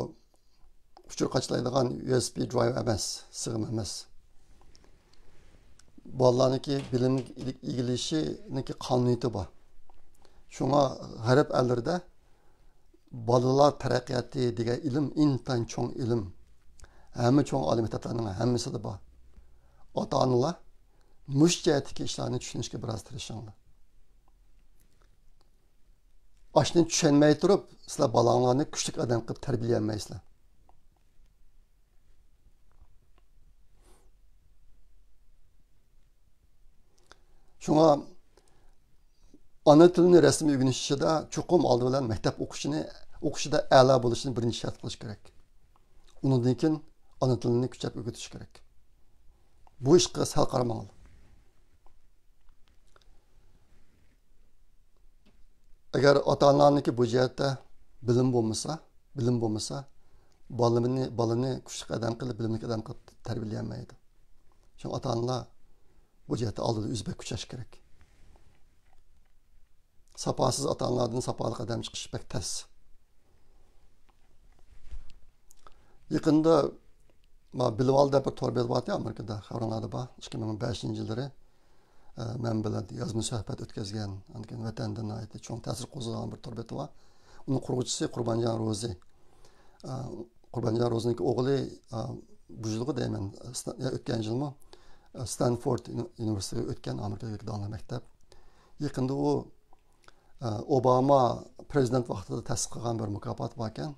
ئۇچۇر قاچىلايدىغان يۇ ئېس بى درايۋ ئەمەس، سىغىم ئەمەس. بالىلارنىڭكى بىلىم ئىگىلىشىنىڭكى قانۇنىيىتى بار. شۇڭا غەرب ئەللىرىدە بالىلار تەرەققىياتى دېگەن ئىلىم ئىنتايىن چوڭ ئىلىم. ھەممە چوڭ ئالىي مەكتەپلەرنىڭ ھەممىسىدە بار. ئاتا-ئانىلار مۇشۇ جەھەتتىكى ئىشلارنى چۈشىنىشكە بىراز تىرىشىڭلار. ئاشۇنى چۈشەنمەي تۇرۇپ، سىلەر بالاڭلارنى كۈچلۈك ئادەم قىلىپ تەربىيەلىيەلمەيسىلەر. شۇڭا ئانا تىلنى رەسمىي ئۆگىنىش ئىشىدا چوقۇم ئالدى بىلەن مەكتەپ ئوقۇشىنى، ئوقۇشىدا ئەلا بولۇشىنى بىرىنچى شەرت قىلىش كېرەك. ئۇنىڭدىن كېيىن ئانا تىلنى كۈچەپ ئۆگىتىش كېرەك. بۇ ئىشقا سەل قارىماڭلار. ئەگەر ئاتا-ئانىلارنىڭكى بۇ جەھەتتە بىلىم بولمىسا، بىلىم بولمىسا، بالىنى، بالىنى كۈچلۈك ئادەم قىلىپ، بىلىملىك ئادەم قىلىپ تەربىيەلىيەلمەيدۇ. شۇڭا ئاتا-ئانىلار بۇ جەھەتتە ئالدىدا ئۆزى بەك كۈچەش كېرەك. ساپاسىز ئاتا-ئانىلاردىن ساپالىق ئادەم چىقىشى بەك تەس. يېقىندا، ما، بىلىۋال دەپ بىر تور بېتى بارتى ئامېرىكىدا، خەۋىرىڭلاردا بار. ئىككى مىڭ بەشىنچى يىللىرى، ئە، مەن بىلەن يازما سۆھبەت ئۆتكۈزگەن، ئاندىن كېيىن ۋەتەندە ناھايىتى چوڭ تەسىر قوزغىغان بىر تور بېتى بار. ئۇنىڭ قۇرغۇچىسى قۇربانجان روزى. ئە، قۇربانجان روزىنىڭكى ئوغلى، ئە، بۇ يىلغۇ دەيمەن، ئە، ئۆتكەن يىلمۇ، ئە، ستانفورد ئۇنىۋېرسىتېتىغا ئۆتكەن، ئامېرىكىدىكى داڭلىق مەكتەپ. يېقىندا ئۇ ئوباما پرېزىدېنت ۋاقتىدا تەسىس قىلغان بىر مۇكاپات باركەن،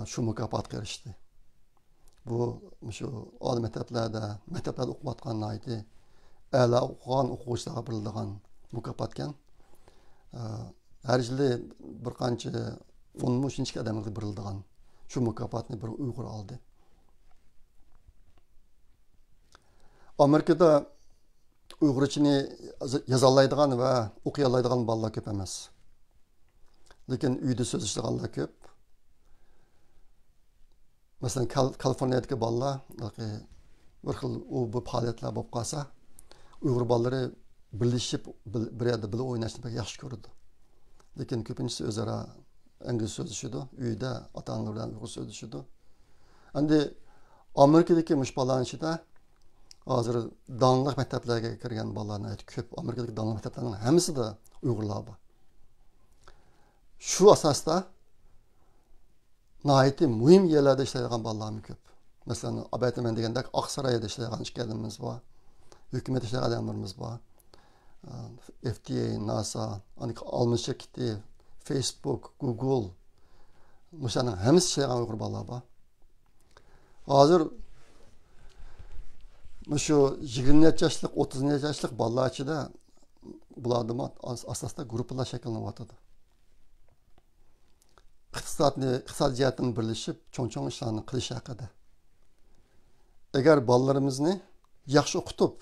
شۇ مۇكاپاتقا ئېرىشتى. بۇ، مۇشۇ ئالىي مەكتەپلەردە، مەكتەپلەردە ئوقۇۋاتقان ناھايىتى ئەلا ئوقۇغان ئوقۇغۇچىلارغا بېرىلىدىغان مۇكاپاتكەن. ھەر يىلى بىر قانچە ئونمۇ شۇنچىكى ئادەمگە بېرىلىدىغان شۇ مۇكاپاتنى بىر ئۇيغۇر ئالدى. ئامېرىكىدا ئۇيغۇرچىنى يازالايدىغان ۋە ئوقۇيالايدىغان بالىلار كۆپ ئەمەس. لېكىن ئۆيدە سۆزلىشىدىغانلار كۆپ. مەسىلەن، كال-، كالىفورنىيەدىكى بالىلار، بىر خىل ئۇ بۇ پائالىيەتلەر بولۇپ قالسا، ئۇيغۇر بالىلىرى بىرلىشىپ، بىر، بىر يەردە بىللە ئويناشنى بەك ياخشى كۆرىدۇ. لېكىن كۆپىنچىسى ئۆزئارا ئىنگلىزچە سۆزلىشىدۇ. ئۆيدە ئاتا-ئانىلار بىلەن ئۇيغۇرچە سۆزلىشىدۇ. ئەمدى ئامېرىكىدىكى مۇشۇ بالىلارنىڭ ئىچىدە ھازىر داڭلىق مەكتەپلەرگە كىرگەن بالىلار ناھايىتى كۆپ. ئامېرىكىدىكى داڭلىق مەكتەپلەرنىڭ ھەممىسىدە ئۇيغۇرلار بار. شۇ ئاساستا ناھايىتى مۇھىم يەرلەردە ئىشلەيدىغان بالىلارمۇ كۆپ. مەسىلەن، ئەلۋەتتە مەن دېگەندەك ئاقسارايدا ئىشلەيدىغان ئىككى ئادىمىمىز بار. ھۆكۈمەتتە ئىشلەيدىغان ئادەملىرىمىز بار. ئېف تى ئەي، ناسا، ئاندىن كېيىن ئالما شىركىتى، فېيسبۇك، گۇگل، مۇشۇلارنىڭ ھەممىسى ئىشلەيدىغان ئۇيغۇر بالىلار بار. ھازىر مۇشۇ يىگىرمە نەچچە ياشلىق، ئوتتۇز نەچچە ياشلىق بالىلار ئىچىدە بۇلاردىمۇ ئاس-، ئاساستا گۇرۇپپىلار شەكىللىنىۋاتىدۇ. ئىقتىسادنى، ئىقتىساد جەھەتتىن بىرلىشىپ، چوڭ-چوڭ ئىشلارنى قىلىش ھەققىدە. ئەگەر بالىلىرىمىزنى ياخشى ئوقۇتۇپ،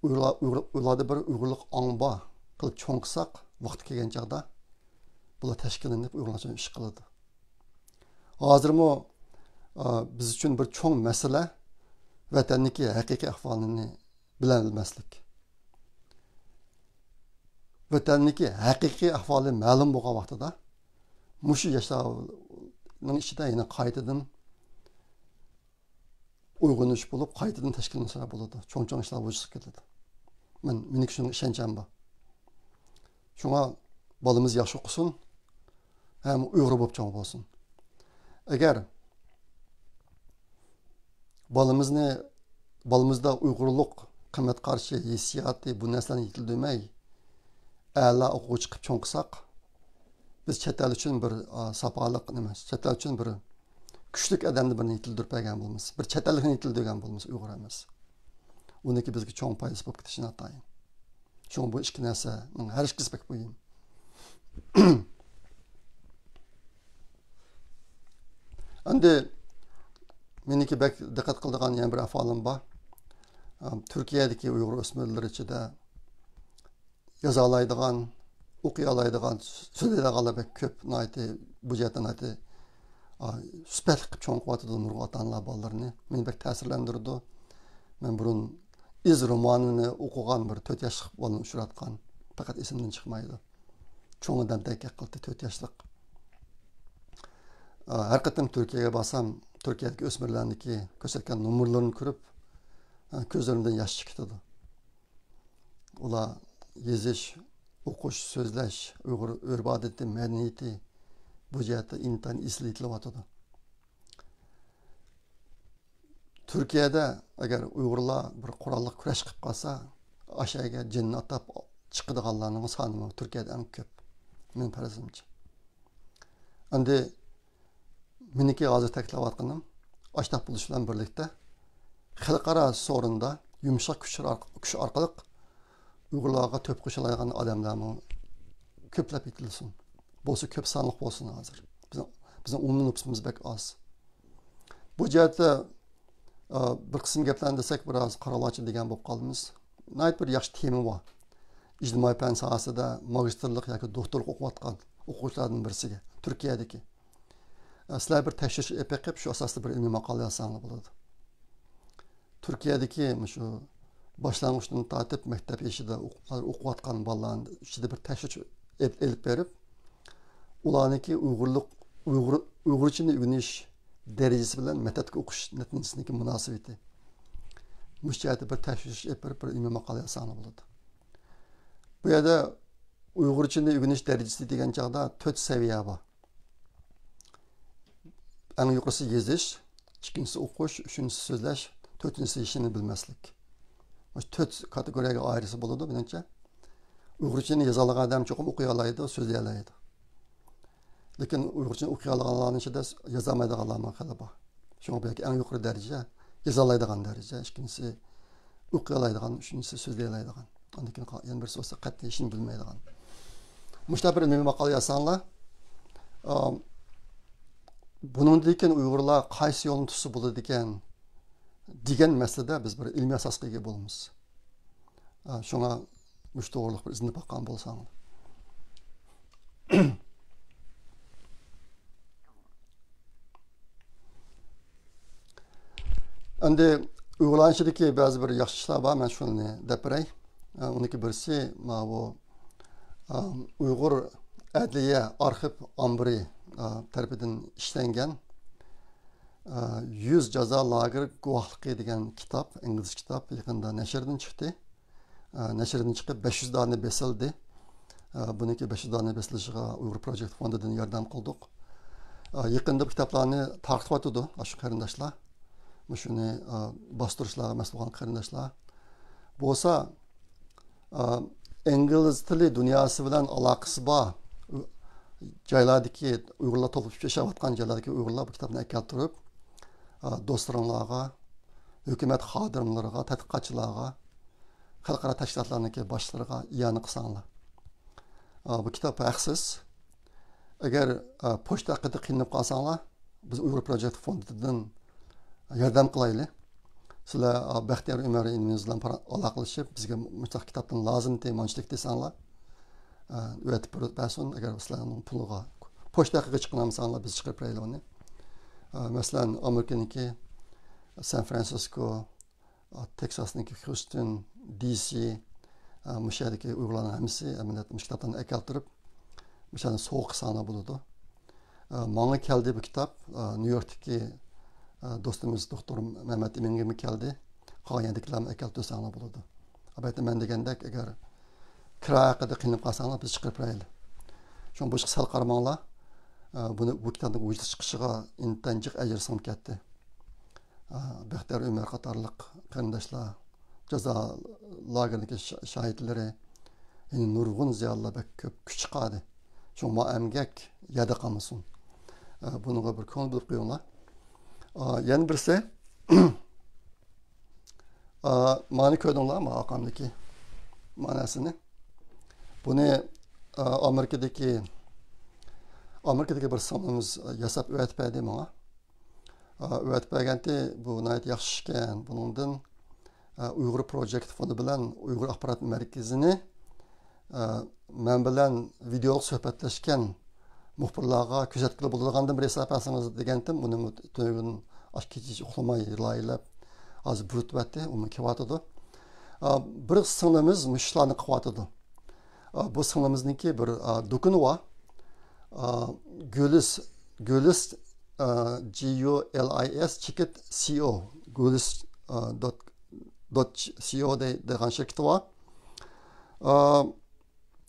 ئۇلار-، ئۇلار-، ئۇلاردا بىر ئۇيغۇرلۇق ئاڭ بار قىلىپ چوڭ قىلساق، ۋاقتى كەلگەن چاغدا بۇلار تەشكىللىنىپ ئۇيغۇرلارچە ئىش قىلىدۇ. ھازىرمۇ، ئا، بىز ئۈچۈن بىر چوڭ مەسىلە ۋەتەندىكى ھەقىقىي ئەھۋالنى بىلەلمەسلىك. ۋەتەندىكى ھەقىقىي ئەھۋالى مەلۇم بولغان ۋاقتىدا، مۇشۇ ياشلارنىڭ ئىچىدە يەنە قايتىدىن ئويغىنىش بولۇپ، قايتىدىن تەشكىللەنسە بولىدۇ. چوڭ-چوڭ ئىشلار ۋۇجۇدقا كېلىدۇ. مەن، مېنىڭكى شۇنىڭغا ئىشەنچىم بار. شۇڭا بالىمىز ياخشى ئوقۇسۇن، ھەم ئۇيغۇر بولۇپ چوڭ بولسۇن. ئەگەر بالىمىزنى، بالىمىزدا ئۇيغۇرلۇق قىممەت قارىشى، ھېسسىياتى، بۇ نەرسىلەرنى يېتىلدۈرمەي، ئەلا ئوقۇغۇچى قىلىپ چوڭ قىلساق، بىز چەت ئەل ئۈچۈن بىر، ئا، ساپالىق نېمە، چەت ئەل ئۈچۈن بىر كۈچلۈك ئادەمنى بىرنى يېتىلدۈرۈپ بەرگەن بولىمىز، بىر چەت ئەللىكنى يېتىلدۈرگەن بولىمىز، ئۇيغۇر ئەمەس. ئۇنىڭكى بىزگە چوڭ پايدىسى بولۇپ كېتىشى ناتايىن. شۇڭا بۇ ئىككى نەرسىنىڭ ھەر ئىككىسى بەك مۇھىم. ئەمدى مېنىڭكى بەك دىققەت قىلىدىغان يەنە بىر ئەھۋالىم بار. ئە، تۈركىيەدىكى ئۇيغۇر ئۆسمۈرلىرى ئىچىدە يازالايدىغان، ئوقۇيالايدىغان، سۆزلەيدىغانلار بەك كۆپ، ناھايىتى بۇ جەھەتتە ناھايىتى، ئا، سۈپەتلىك قىلىپ چوڭ قىلىۋاتىدۇ نۇرغۇن ئاتا-ئانىلار بالىلىرىنى. مېنى بەك تەسىرلەندۈرىدۇ. مەن بۇرۇن ئىز رومانىنى ئوقۇغان بىر تۆت ياشلىق بالىنى ئۇچراتقان، پەقەت ئېسىمدىن چىقمايدۇ. چوڭ ئادەم تەنقىد قىلدى، تۆت ياشلىق. ئا، ھەر قېتىم تۈركىيەگە بارسام، تۈركىيەدىكى ئۆسمۈرلەرنىڭكى كۆرسەتكەن نومۇرلىرىنى كۆرۈپ، ئا، كۆزلىرىمدىن ياش چىقىپ كېتىدۇ. ئۇلار يېزىش، ئوقۇش، سۆزلەش، ئۇيغۇر ئۆرپ-ئادىتى، مەدەنىيىتى بۇ جەھەتتە ئىنتايىن ئېسىل يېتىلىۋاتىدۇ. تۈركىيەدە ئەگەر ئۇيغۇرلار بىر قوراللىق كۈرەش قىلىپ قالسا، ئاشۇ يەرگە جېنىنى ئاتاپ چىقىدىغانلارنىڭ سانىمۇ تۈركىيەدە ئەڭ كۆپ، مېنىڭ پەرىزىمچە. ئەمدى مېنىڭكى ھازىر تەكىتلەۋاتقىنىم، ئاشۇنداق بولۇش بىلەن بىرلىكتە، خەلقئارا سورۇندا يۇمشاق كۈچ ئارق-، كۈچ ئارقىلىق ئۇيغۇرلارغا تۆھپە قوشالايدىغان ئادەملەرمۇ كۆپلەپ يېتىلسۇن. بولسا كۆپ سانلىق بولسۇن ھازىر. بىزنىڭ، بىزنىڭ ئومۇمىي نوپۇسىمىز بەك ئاز. بۇ جەھەتتە، ئا، بىر قىسىم گەپلەرنى دېسەك، بىراز قاراۋۇلچى دېگەن بولۇپ قالىمىز. ناھايىتى بىر ياخشى تېما بار. ئىجتىمائىي پەن ساھەسىدە ماگىستىرلىق ياكى دوكتورلۇق ئوقۇۋاتقان ئوقۇغۇچىلاردىن بىرسىگە، تۈركىيەدىكى. ئە، سىلەر بىر تەكشۈرۈش ئېلىپ بېقىپ، شۇ ئاساستا بىر ئىلمىي ماقالە يازساڭلار بولىدۇ. تۈركىيەدىكى مۇشۇ باشلانغۇچتىن تارتىپ مەكتەپ يېشىدا ئوق-، ئوقۇۋاتقان بالىلارنىڭ ئىچىدە بىر تەكشۈرۈش ئېلىپ، ئېلىپ بېرىپ، ئۇلارنىڭكى ئۇيغۇرلۇق، ئۇيغۇر، ئۇيغۇرچىنى ئۆگىنىش دەرىجىسى بىلەن مەكتەپتىكى ئوقۇش نەتىجىسىنىڭكى مۇناسىۋىتى. مۇشۇ جەھەتتە بىر تەكشۈرۈش ئېلىپ بېرىپ، بىر ئىلمىي ماقالە يازساڭلار بولىدۇ. بۇ يەردە ئۇيغۇرچىنى ئۆگىنىش دەرىجىسى دېگەن چاغدا تۆت سەۋىيە بار. ئەڭ يۇقىرىسى يېزىش، ئىككىنچىسى ئوقۇش، ئۈچىنچىسى سۆزلەش، تۆتىنچىسى ھېچنېمىنى بىلمەسلىك. مۇشۇ تۆت كاتېگورىيەگە ئايرىسا بولىدۇ، مېنىڭچە. ئۇيغۇرچىنى يازالايدىغان ئادەم چوقۇم ئوقۇيالايدۇ، سۆزلىيەلەيدۇ. لېكىن ئۇيغۇرچىنى ئوقۇيالىغانلارنىڭ ئىچىدە يازالمايدىغانلارمۇ خېلى بار. شۇڭا بۇ يەردىكى ئەڭ يۇقىرى دەرىجە يازالايدىغان دەرىجە، ئىككىنچىسى ئوقۇيالايدىغان، ئۈچىنچىسى سۆزلىيەلەيدىغان. ئاندىن كېيىن قا-، يەنە بىرسى بولسا قەتئىي ھېچنېمە بىلمەيدىغان. مۇشۇنداق بىر ئىلمىي ماقالە يازساڭلار، ئا، بۇنىڭدىن كېيىن ئۇيغۇرلار قايسى يولنى تۇتسا بولىدىكەن دېگەن مەسىلىدە بىز بىر ئىلمىي ئاساسقا ئىگە بولىمىز. ئا، شۇڭا مۇشۇ توغرىلىق بىر ئىزدىنىپ باققان بولساڭلار. ئەمدى ئۇيغۇرلارنىڭ ئىچىدىكى بەزى بىر ياخشى ئىشلار بار، مەن شۇنى دەپ بېرەي. ئە، ئۇنىڭكى بىرسى، ماۋۇ، ئە، ئۇيغۇر ئەدلىيە ئارخىپ ئامبىرى، ئە، تەرىپىدىن ئىشلەنگەن، ئە، يۈز جازا لاگېر گۇۋاھلىقى دېگەن كىتاب، ئىنگلىزچە كىتاب، يېقىندا نەشردىن چىقتى. ئە، نەشردىن چىقىپ، بەش يۈز دانە بېسىلدى. ئە، بۇنىڭكى بەش يۈز دانە بېسىلىشىغا ئۇيغۇر پروجېكت فوندىدىن ياردەم قىلدۇق. ئە، يېقىندا بۇ كىتابلارنى تارقىتىۋاتىدۇ، ئاشۇ قېرىنداشلار. مۇشۇنى، ئە، باستۇرۇشلارغا مەسئۇل بولغان قېرىنداشلار. بولسا، ئە، ئىنگلىز تىلى دۇنياسى بىلەن ئالاقىسى بار جايلاردىكى ئۇيغۇرلار، توپلىشىپ ياشاۋاتقان جايلاردىكى ئۇيغۇرلار بۇ كىتابنى ئەكەلتۈرۈپ، ئە، دوستلىرىڭلارغا، ھۆكۈمەت خادىملىرىغا، تەتقىقاتچىلارغا، خەلقئارا تەشكىلاتلارنىڭكى باشلىرىغا ئىئانە قىلساڭلار. ئا، بۇ كىتاب ھەقسىز. ئەگەر، ئا، پوچتا ھەققىدە قىينىلىپ قالساڭلار، بىز ئۇيغۇر پروجېكت فوندىدىن ياردەم قىلايلى. سىلەر، ئا، بەختىيار ئۆمەر ئىنىمىز بىلەن پارا-، ئالاقىلىشىپ، بىزگە مۇشۇنداق كىتابتىن لازىم، مانچىلىك دېسەڭلار، ئا، ئەۋەتىپ بېرىپ بەرسۇن. ئەگەر سىلەرنىڭ پۇلىغا، پوچتا ھەققىگە چىقىنالمىساڭلار، بىز چىقىرىپ بېرەيلى ئۇنى. ئا، مەسىلەن، ئامېرىكىنىڭكى سان فرانسىسكو، تېكساسنىڭكى خيۇستون، دى سى، مۇشۇ يەردىكى ئۇيغۇرلارنىڭ ھەممىسى ئەمەلىيەتتە مۇشۇ كىتابلارنى ئەكەلتۈرۈپ، مۇشۇ يەردىن سوۋغا قىلساڭلار بولىدۇ. ماڭا كەلدى بۇ كىتاب، نيۇ يوركتىكى دوستىمىز دوختۇر مەمەت ئىمىنگىمۇ كەلدى. قالغان يەردىكىلەرمۇ ئەكەلتۈرسەڭلار بولىدۇ. ئەلبەتتە، مەن دېگەندەك، ئەگەر كىرا ھەققىدە قىينىلىپ قالساڭلار، بىز چىقىرىپ بېرەيلى. شۇڭا بۇ ئىشقا سەل قارىماڭلار. بۇنى، بۇ كىتابنىڭ ۋۇجۇدقا چىقىشىغا ئىنتايىن جىق ئەجىر سىڭىپ كەتتى. ئا، بەختىيار ئۆمەر قاتارلىق قېرىنداشلار، جازا لاگېرىنىڭكى شا-، شاھىتلىرى، يەنە نۇرغۇن زىيالىيلار بەك كۆپ كۈچ چىقاردى. شۇڭا ما ئەمگەك يەردە قالمىسۇن. ئا، بۇنىڭغا بىر كۆڭۈل بۆلۈپ قويۇڭلار. ئا، يەنە بىرسى، ئا، مانى كۆردۈڭلارمۇ ئارقامدىكى ماناسىنى؟ بۇنى، ئا، ئامېرىكىدىكى، ئامېرىكىدىكى بىر سىڭلىمىز ياساپ ئەۋەتىپ بەردى ماڭا. ئەۋەتىپ بەرگەنتى، بۇ ناھايىتى ياخشى ئىكەن. بۇنىڭدىن ئۇيغۇر پروجېكت فوندى بىلەن ئۇيغۇر ئاخبارات مەركىزىنى مەن بىلەن ۋىدېئولۇق سۆھبەتلەشكەن مۇخبىرلارغا كۆرسەتكىلى بولىدىغاندىن بىر ھېساب قىلسىڭىز دېگەنتىم. ئۇنىمۇ تۈنۈگۈن ئاشۇ كېچىچە ئۇخلىماي لايىھەلەپ، ھازىر بۇيرۇتۇۋەتتى، ئۇمۇ كېلىۋاتىدۇ. بىر سىڭلىمىز مۇشۇلارنى قىلىۋاتىدۇ. بۇ سىڭلىمىزنىڭكى بىر دۇكىنى بار. گۆلىس، گۆلىس، جي يۇ ئېل ئاي ئېس چېكىت سى ئو، گۆلىس دوت سى ئو دەيدىغان شىركىتى بار.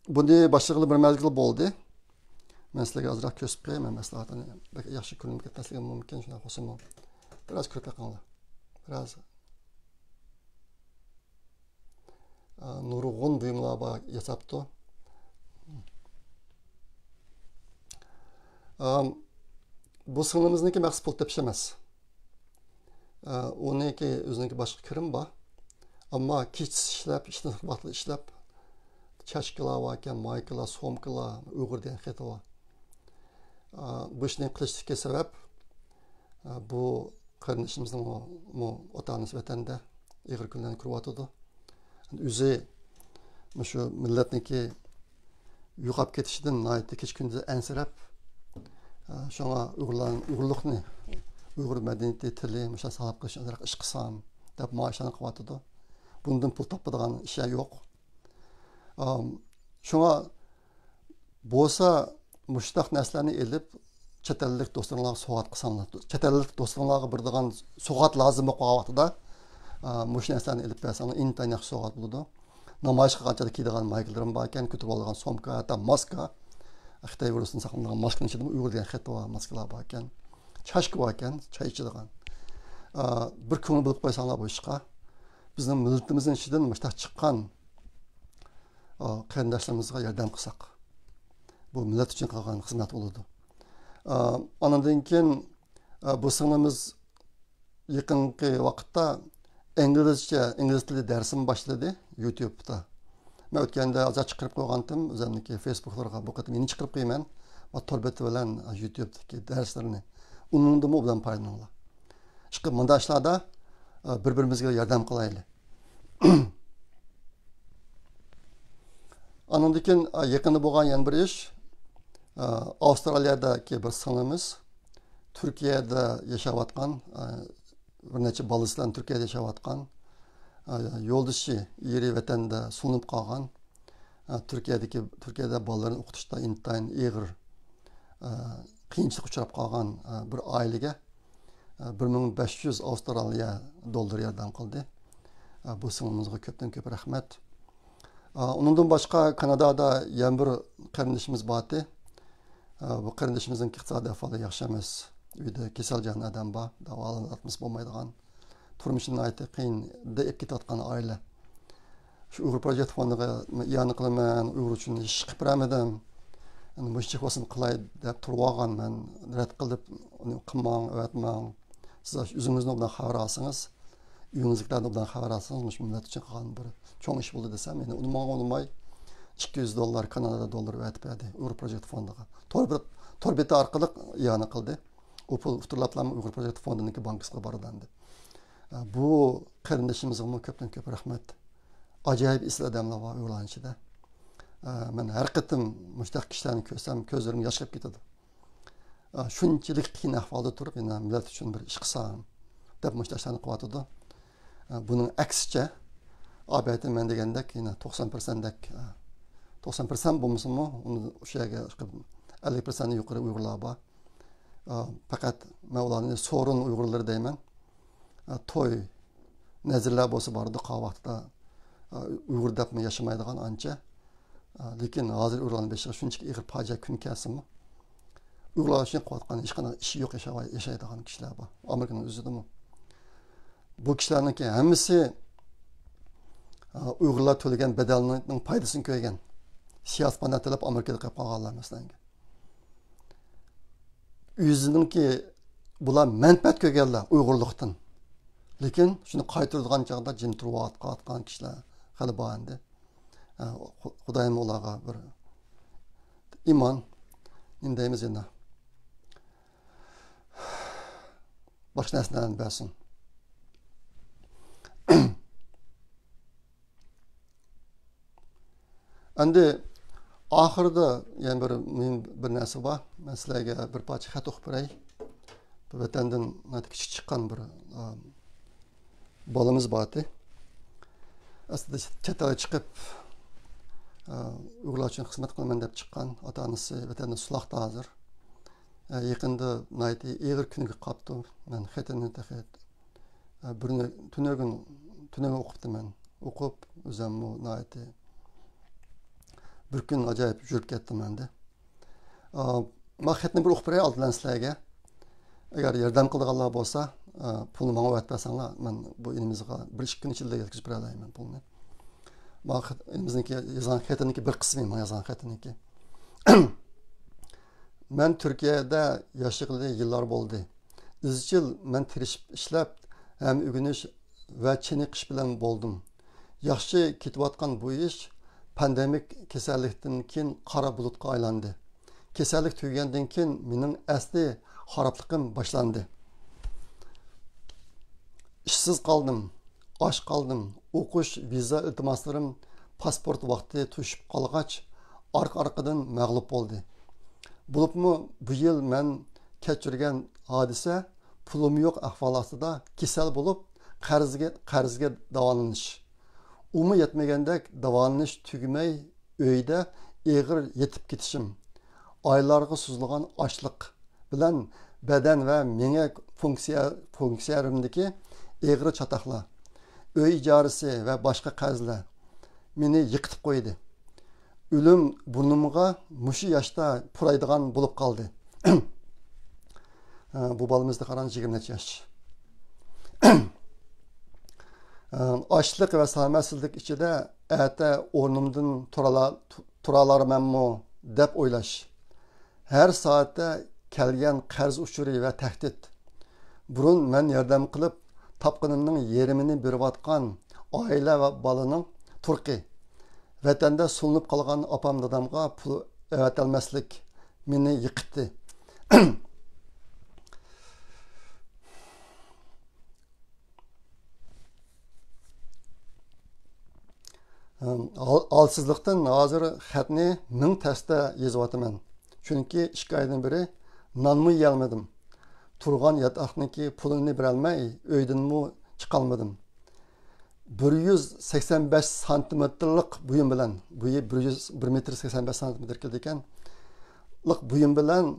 بۇنى باشلىغىلى بىر مەزگىل بولدى. مەن سىلەرگە ئازراق كۆرسىتىپ قوياي، مەن مەسلىھەتنى بەك ياخشى كۆرۈنۈپ كەتمەسلىكى مۇمكىن، شۇنداق بولسىمۇ بىراز كۆرۈپ بېقىڭلار. بىراز. ئا، نۇرغۇن بۇيۇملار بار ياساپتۇ. ئام، بۇ سىڭلىمىزنىڭكى مەقسىتى پۇل تېپىش ئەمەس. ئا، ئۇنىڭكى ئۆزىنىڭكى باشقا كىرىمى بار. ئەمما كېچىسى ئىشلەپ، ئىشلەپ، ۋاقتىدا ئىشلەپ، چاشكىلار باركەن، مايكىلار، سومكىلار، ئۇيغۇر دېگەن خېتى بار. ئا، بۇ ئىشنى قىلىشتىكى سەۋەب، ئا، بۇ قېرىندىشىمىزنىڭمۇ ئاتا-ئانىسى ۋەتەندە ئېغىر كۈنلەرنى كۆرۈۋاتىدۇ. ئۆزى مۇشۇ مىللەتنىڭكى يوقاپ كېتىشىدىن ناھايىتى كېچە-كۈندۈز ئەنسىرەپ، شۇڭا ئۇيغۇرلار، ئۇيغۇرلۇقنى، ئۇيغۇر مەدەنىيىتى، تىلى مۇشۇ ساقلاپ قېلىشنى ئازراق ئىش قىلسام دەپ مانا ئىشلارنى قىلىۋاتىدۇ. بۇندىن پۇل تاپىدىغان ئىش يوق. ئام، شۇڭا بولسا مۇشۇنداق نەرسىلەرنى ئېلىپ، چەت ئەللىك دوستلىرىڭلارغا سوۋغات قىلساڭلار، چەت ئەللىك دوستلىرىڭلارغا بېرىدىغان سوۋغات لازىم بولۇپ قالغان ۋاقتىدا، ئا، مۇشۇ نەرسىلەرنى ئېلىپ بەرسەڭلار، ئىنتايىن ياخشى سوۋغات بولىدۇ. نامايىش قىلغان چاغدا كىيىدىغان مايكىلىرىم باركەن، كۆتۈرۈپ ئالىدىغان سومكا، ھەتتا ماسكا، خىتاي ۋىرۇسىدىن ساقلىنىدىغان ماسكىنىڭ ئىچىدىمۇ ئۇيغۇر دېگەن خېتى بار ماسكىلار باركەن، چاشكا باركەن، چاي ئىچىدىغان. ئا، بىر كۆڭۈل بۆلۈپ قويساڭلار بۇ ئىشقا. بىزنىڭ مىللىتىمىزنىڭ ئىچىدىن مۇشۇنداق چىققان، ئا، قېرىنداشلىرىمىزغا ياردەم قىلساق، بۇ مىللەت ئۈچۈن قىلغان خىزمەت بولىدۇ. ئا، ئانىڭدىن كېيىن، ئا، بۇ سىڭلىمىز يېقىنقى ۋاقىتتا ئىنگلىزچە، ئىنگلىز تىلى دەرسىمۇ باشلىدى يۇتيۇبتا. مەن ئۆتكەندە ئازراق چىقىرىپ قويغانتىم ئۆزۈمنىڭكى فېيسبۇكلىرىغا، بۇ قېتىم يەنە چىقىرىپ قويىمەن. ۋە تور بېتى بىلەن يۇتيۇبتىكى دەرسلىرىنى، ئۇنىڭدىنمۇ ئوبدان پايدىلىنىڭلار. ئىشقىلىپ مۇنداق ئىشلاردا، ئا، بىر-بىرىمىزگە ياردەم قىلايلى. ئانىڭدىن كېيىن، ئا، يېقىندا بولغان يەنە بىر ئىش، ئا، ئاۋسترالىيەدىكى بىر سىڭلىمىز تۈركىيەدە ياشاۋاتقان، ئا، بىر نەچچە بالىسى بىلەن تۈركىيەدە ياشاۋاتقان، ئا، يولدىشى ئېرى ۋەتەندە سولىنىپ قالغان، ئا، تۈركىيەدىكى، تۈركىيەدە بالىلىرىنى ئوقۇتۇشتا ئىنتايىن ئېغىر، ئا، قىيىنچىلىققا ئۇچراپ قالغان، ئا، بىر ئائىلىگە، ئا، بىر مىڭ بەش يۈز ئاۋسترالىيە دوللىرى ياردەم قىلدى. ئا، بۇ سىڭلىمىزغا كۆپتىن كۆپ رەھمەت. ئا، ئۇنىڭدىن باشقا كانادادا يەنە بىر قېرىندىشىمىز بارتى. ئا، بۇ قېرىندىشىمىزنىڭ ئىقتىسادىي ئەھۋالى ياخشى ئەمەس. ئۆيدە كېسەلجان ئادەم بار، داۋالاتمىسا بولمايدىغان. تۇرمۇشىنى ناھايىتى قىيىندا ئېلىپ كېتىۋاتقان ئائىلە. شۇ ئۇيغۇر پروجېكت فوندىغا ئىئانە قىلىمەن، ئۇيغۇر ئۈچۈن ھېچ ئىش قىلىپ بېرەلمىدىم. ئەمدى مۇشۇنچە بولسىمۇ قىلاي دەپ تۇرۇۋالغان مەن. رەت قىلىپ، ئۇنى قىلماڭ، ئەۋەتمەڭ. سىز ئۆزىڭىزنى ئوبدان خەۋەر ئالسىڭىز، ئۆيىڭىزدىكىلەردىن ئوبدان خەۋەر ئالسىڭىز، مۇشۇ مىللەت ئۈچۈن قىلغان بىر چوڭ ئىش بولدى دېسەم، يەنە ئۇنىمىغا ئۇنىماي، ئىككى يۈز دوللار، كانادا دوللىرى ئەۋەتىپ بەردى ئۇيغۇر پروجېكت فوندىغا. تور بېت-، تور بېتى ئارقىلىق ئىئانە قىلدى. ئۇ پۇل ئۇتتۇرلاپلا ئۇيغۇر پروجېكت فوندىنىڭكى بانكىسىغا بارىدۇ ئەمدى. ئە، بۇ قېرىندىشىمىزغىمۇ كۆپتىن كۆپ رەھمەت. ئاجايىپ ئېسىل ئادەملەر بار ئۇيغۇرلارنىڭ ئىچىدە. ئە، مەن ھەر قېتىم مۇشۇنداق كىشىلەرنى كۆرسەم، كۆزلىرىم ياش كېلىپ كېتىدۇ. ئە، شۇنچىلىك قىيىن ئەھۋالدا تۇرۇپ، يەنە مىللەت ئۈچۈن بىر ئىش قىلسام، دەپ مۇشۇنداق ئىشلارنى قىلىۋاتىدۇ. ئە، بۇنىڭ ئەكسىچە، ئاپەتى مەن دېگەندەك، يەنە توقسان پىرسەنتتەك، ئە، توقسان پىرسەنت بولمىسىمۇ، ئۇنى ئۇشۇ يەرگە ئەللىك پىرسەنتتىن يۇقىرى ئۇيغۇرلار بار. ئا، پەقەت مەن ئۇلارنى سورۇن ئۇيغۇرلىرى دەيمەن. ئا، توي، نەزىرلەر بولسا بارىدۇ، قالغان ۋاقىتتا، ئا، ئۇيغۇر دەپمۇ ياشىمايدىغان ئانچە. ئا، لېكىن ھازىر ئۇيغۇرلارنىڭ بېشىغا شۇنچىلىك ئېغىر پاجىئە كۈن كەلسىمۇ، ئۇيغۇرلار ئۈچۈن قىلىۋاتقان ھېچقانداق ئىشى يوق، ياشاۋاي-، ياشايدىغان كىشىلەر بار. ئامېرىكىنىڭ ئۆزىدىمۇ. بۇ كىشىلەرنىڭكى ھەممىسى، ئا، ئۇيغۇرلار تۆلىگەن بەدەلنىڭ پايدىسىنى كۆرگەن. سىياسىي پانا تىلەپ ئامېرىكىدا قېلىپ قالغانلار، مەسىلەن. ئۆزىنىڭكى بۇلار مەنپەئەت كۆرگەنلەر ئۇيغۇرلۇقتىن. لېكىن شۇنى قايتۇرىدىغان چاغدا جىم تۇرۇۋاتقان كىشىلەر خېلى بار ئەمدى. ئە، خۇ-، خۇدايىم ئۇلارغا بىر ئىمان، نېمە دەيمىز يەنە. باشقا نەرسىلەرنى بەرسۇن. ئەمدى ئاخىرىدا يەنە بىر مۇھىم بىر نەرسە بار. مەن سىلەرگە بىر پارچە خەت ئوقۇپ بېرەي. بۇ ۋەتەندىن ناھايىتى كىچىك چىققان بىر، ئا، بالىمىز بار ئىدى. ئەسلىدە چەت ئەلگە چىقىپ، ئا، ئۇيغۇرلار ئۈچۈن خىزمەت قىلىمەن دەپ چىققان، ئاتا-ئانىسى ۋەتەندە سۇلاقتا ھازىر. ئا، يېقىندا ناھايىتى ئېغىر كۈنگە قاپتۇ. مەن خېتىنى تېخى، ئا، بىرنى تۈنۈگۈن، تۈنۈگۈن ئوقۇپتىمەن. ئوقۇپ، ئۆزۈممۇ ناھايىتى بىر كۈن ئاجايىپ يۈرۈپ كەتتىم ئەمدى. ئا، ما خەتنى بىر ئوقۇپ بېرەي ئالدىن سىلەرگە. ئەگەر ياردەم قىلىدىغانلار بولسا، ئا، پۇلنى ماڭا ئەۋەتىپ بەرسەڭلار، مەن بۇ ئىنىمىزغا بىر ئىككى كۈن ئىچىدە يەتكۈزۈپ بېرەلەيمەن پۇلنى. ما خەت، ئىنىمىزنىڭكى يازغان خېتىنىڭكى بىر قىسمى، ماڭا يازغان خېتىنىڭكى. مەن تۈركىيەدە ياشىغىلى يىللار بولدى. ئىزچىل مەن تىرىشىپ ئىشلەپ، ھەم ئۆگىنىش ۋە چېنىقىش بىلەن بولدۇم. ياخشى كېتىۋاتقان بۇ ئىش پاندېمىك كېسەللىكتىن كېيىن قارا بۇلۇتقا ئايلاندى. كېسەللىك تۈگىگەندىن كېيىن مېنىڭ ئەسلى خارابلىقىم باشلاندى. ئىشسىز قالدىم، ئاچ قالدىم، ئوقۇش، ۋىزا ئىلتىماسلىرىم، پاسپورت ۋاقتى توشۇپ قالغاچ، ئارقا-ئارقىدىن مەغلۇپ بولدى. بولۇپمۇ بۇ يىل مەن كەچۈرگەن ھادىسە پۇلۇم يوق ئەھۋال ئاستىدا كېسەل بولۇپ، قەرزگە، قەرزگە داۋالىنىش. ئۇمۇ يەتمىگەندەك داۋالىنىش تۈگىمەي، ئۆيدە ئېغىر يېتىپ كېتىشىم، ئايلارغا سوزۇلغان ئاچلىق بىلەن بەدەن ۋە مېڭە فۇنكسىيە-، فۇنكسىيەلىرىمدىكى ئېغىر چاتاقلار، ئۆي ئىجارىسى ۋە باشقا قەرزلەر مېنى يىقىتىپ قويدى. ئۆلۈم بۇرنۇمغا مۇشۇ ياشتا پۇرايدىغان بولۇپ قالدى. بۇ بالىمىزدا قاراڭ، يىگىرمە نەچچە ياش. ئاچلىق ۋە سالامەتسىزلىك ئىچىدە ئەتە ئورنۇمدىن تۇرالا-، تۇرالارمەنمۇ دەپ ئويلاش. ھەر سائەتتە كەلگەن قەرز ئۇچۇرى ۋە تەھدىت. بۇرۇن مەن ياردەم قىلىپ تاپقىنىمنىڭ يېرىمىنى بېرىۋاتقان ئائىلە ۋە بالىنىڭ تۇرقى. ۋەتەندە سولىنىپ قالغان ئاپام دادامغا پۇل ئەۋەتەلمەسلىك مېنى يىقىتتى. ھال-، ھالسىزلىقتىن ھازىر خەتنى مىڭ تەستە يېزىۋاتىمەن. چۈنكى ئىككى ئايدىن بېرى نانمۇ يېيەلمىدىم. تۇرغان ياتاقنىڭكى پۇلىنى بېرەلمەي، ئۆيدىنمۇ چىقالمىدىم. بىر يۈز سەكسەن بەش سانتىمېتىرلىق بۇيۇم بىلەن، بۇيى بىر يۈز، بىر مېتىر سەكسەن بەش سانتىمېتىر كېلىدىكەن، لىق بۇيۇم بىلەن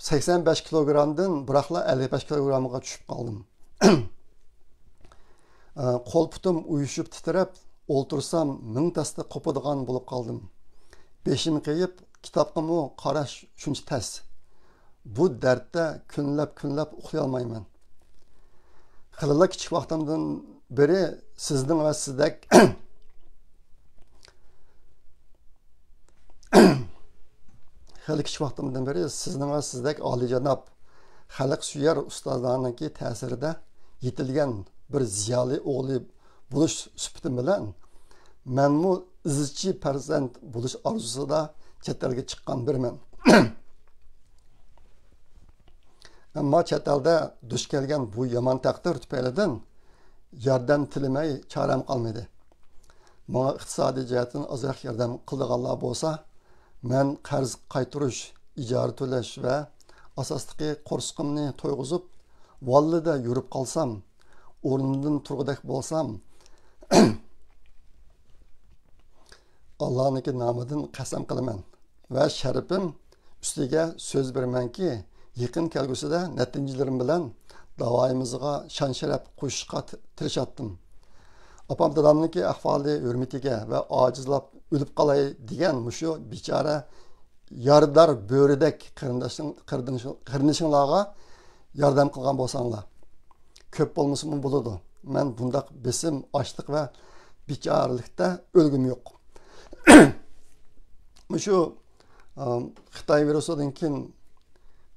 سەكسەن بەش كىلوگرامدىن بىراقلا ئەللىك بەش كىلوگرامغا چۈشۈپ قالدىم. قول پۇتۇم ئۇيۇشۇپ تىترەپ، ئولتۇرسام مىڭ تەستە قوپىدىغان بولۇپ قالدىم. بېشىم قېيىپ، كىتابقىمۇ قاراش شۇنچە تەس. بۇ دەردتە كۈنلەپ-كۈنلەپ ئۇخلىيالمايمەن. خېلىلا كىچىك ۋاقتىمدىن بېرى سىزنىڭ ۋە سىزدەك، خېلى كىچىك ۋاقتىمدىن بېرى سىزنىڭ ۋە سىزدەك ئالىيجاناب، خەلقسۆيەر ئۇستازلارنىڭكى تەسىرىدە يېتىلگەن بىر زىيالىي ئوغلى بولۇش سۈپىتىم بىلەن، مەنمۇ ئىزچى پەرزەنت بولۇش ئارزۇسىدا چەت ئەلگە چىققان بىرىمەن. ئەمما چەت ئەلدە دۇچ كەلگەن بۇ يامان تەقدىر تۈپەيلىدىن ياردەم تىلىمەي چارەم قالمىدى. ماڭا ئىقتىسادىي جەھەتتىن ئازراق ياردەم قىلىدىغانلار بولسا، مەن قەرز قايتۇرۇش، ئىجارە تۆلەش ۋە ئاساسلىقى قورسىقىمنى تويغۇزۇپ، ۋاللىدە يۈرۈپ قالسام، ئورنۇمدىن تۇرغۇدەك بولسام، ئاللانىڭكى نامىدىن قەسەم قىلىمەن ۋە شەرىپىم ئۈستىگە سۆز بېرىمەنكى، يېقىن كەلگۈسىدە نەتىجىلىرىم بىلەن داۋايىمىزغا شان-شەرەپ قوشۇشقا ت-، تىرىشاتتىم. ئاپام دادامنىڭكى ئەھۋالى ھۆرمىتىگە ۋە ئاجىزلاپ ئۆلۈپ قالاي دېگەن مۇشۇ بىچارە يارىدار بۆرىدەك قېرىنداشىڭ-، قېرىندىشىڭ-، قېرىندىشىڭلارغا ياردەم قىلغان بولساڭلار، كۆپ بولمىسىمۇ بولىدۇ. مەن بۇنداق بېسىم، ئاچلىق ۋە بىچارىلىكتە ئۆلگۈم يوق. مۇشۇ، ئا، خىتاي ۋىرۇسىدىن كېيىن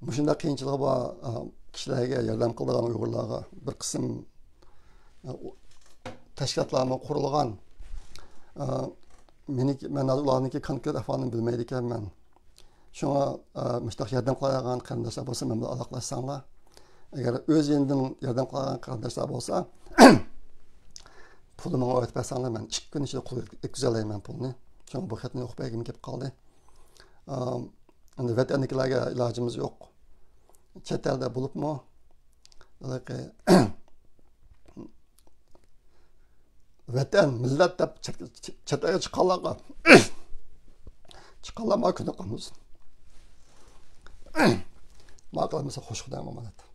مۇشۇنداق قىيىنچىلىقى بار، ئا، كىشىلەرگە ياردەم قىلىدىغان ئۇيغۇرلارغا بىر قىسىم، ئا، ئۇ-، تەشكىلاتلارمۇ قۇرۇلغان. ئا، مېنىڭكى، مەن ھازىر ئۇلارنىڭكى كونكرېت ئەھۋالىنى بىلمەيدىكەنمەن. شۇڭا، ئا، مۇشۇنداق ياردەم قىلالايدىغان قېرىنداشلار بولسا مەن بىلەن ئالاقىلاشساڭلار. ئەگەر ئۆز يېنىدىن ياردەم قىلغان قېرىنداشلار بولسا، پۇلنى ماڭا ئەۋەتىپ بەرسەڭلار، مەن ئىككى كۈن ئىچىدە قول يەتكۈزەلەيمەن پۇلنى. شۇڭا بۇ خەتنى ئوقۇپ بەرگۈم كېلىپ قالدى. ئام، ئەمدى ۋەتەندىكىلەرگە ئىلاجىمىز يوق. چەت ئەلدە بولۇپمۇ، ھېلىقى ۋەتەن، مىللەت دەپ چەت، چەت ئەلگە چىققانلارغا، چىققانلار مانا كۈنى قالمىسۇن. ماقۇل بولمىسا خوش خۇدايىم ئامانەت.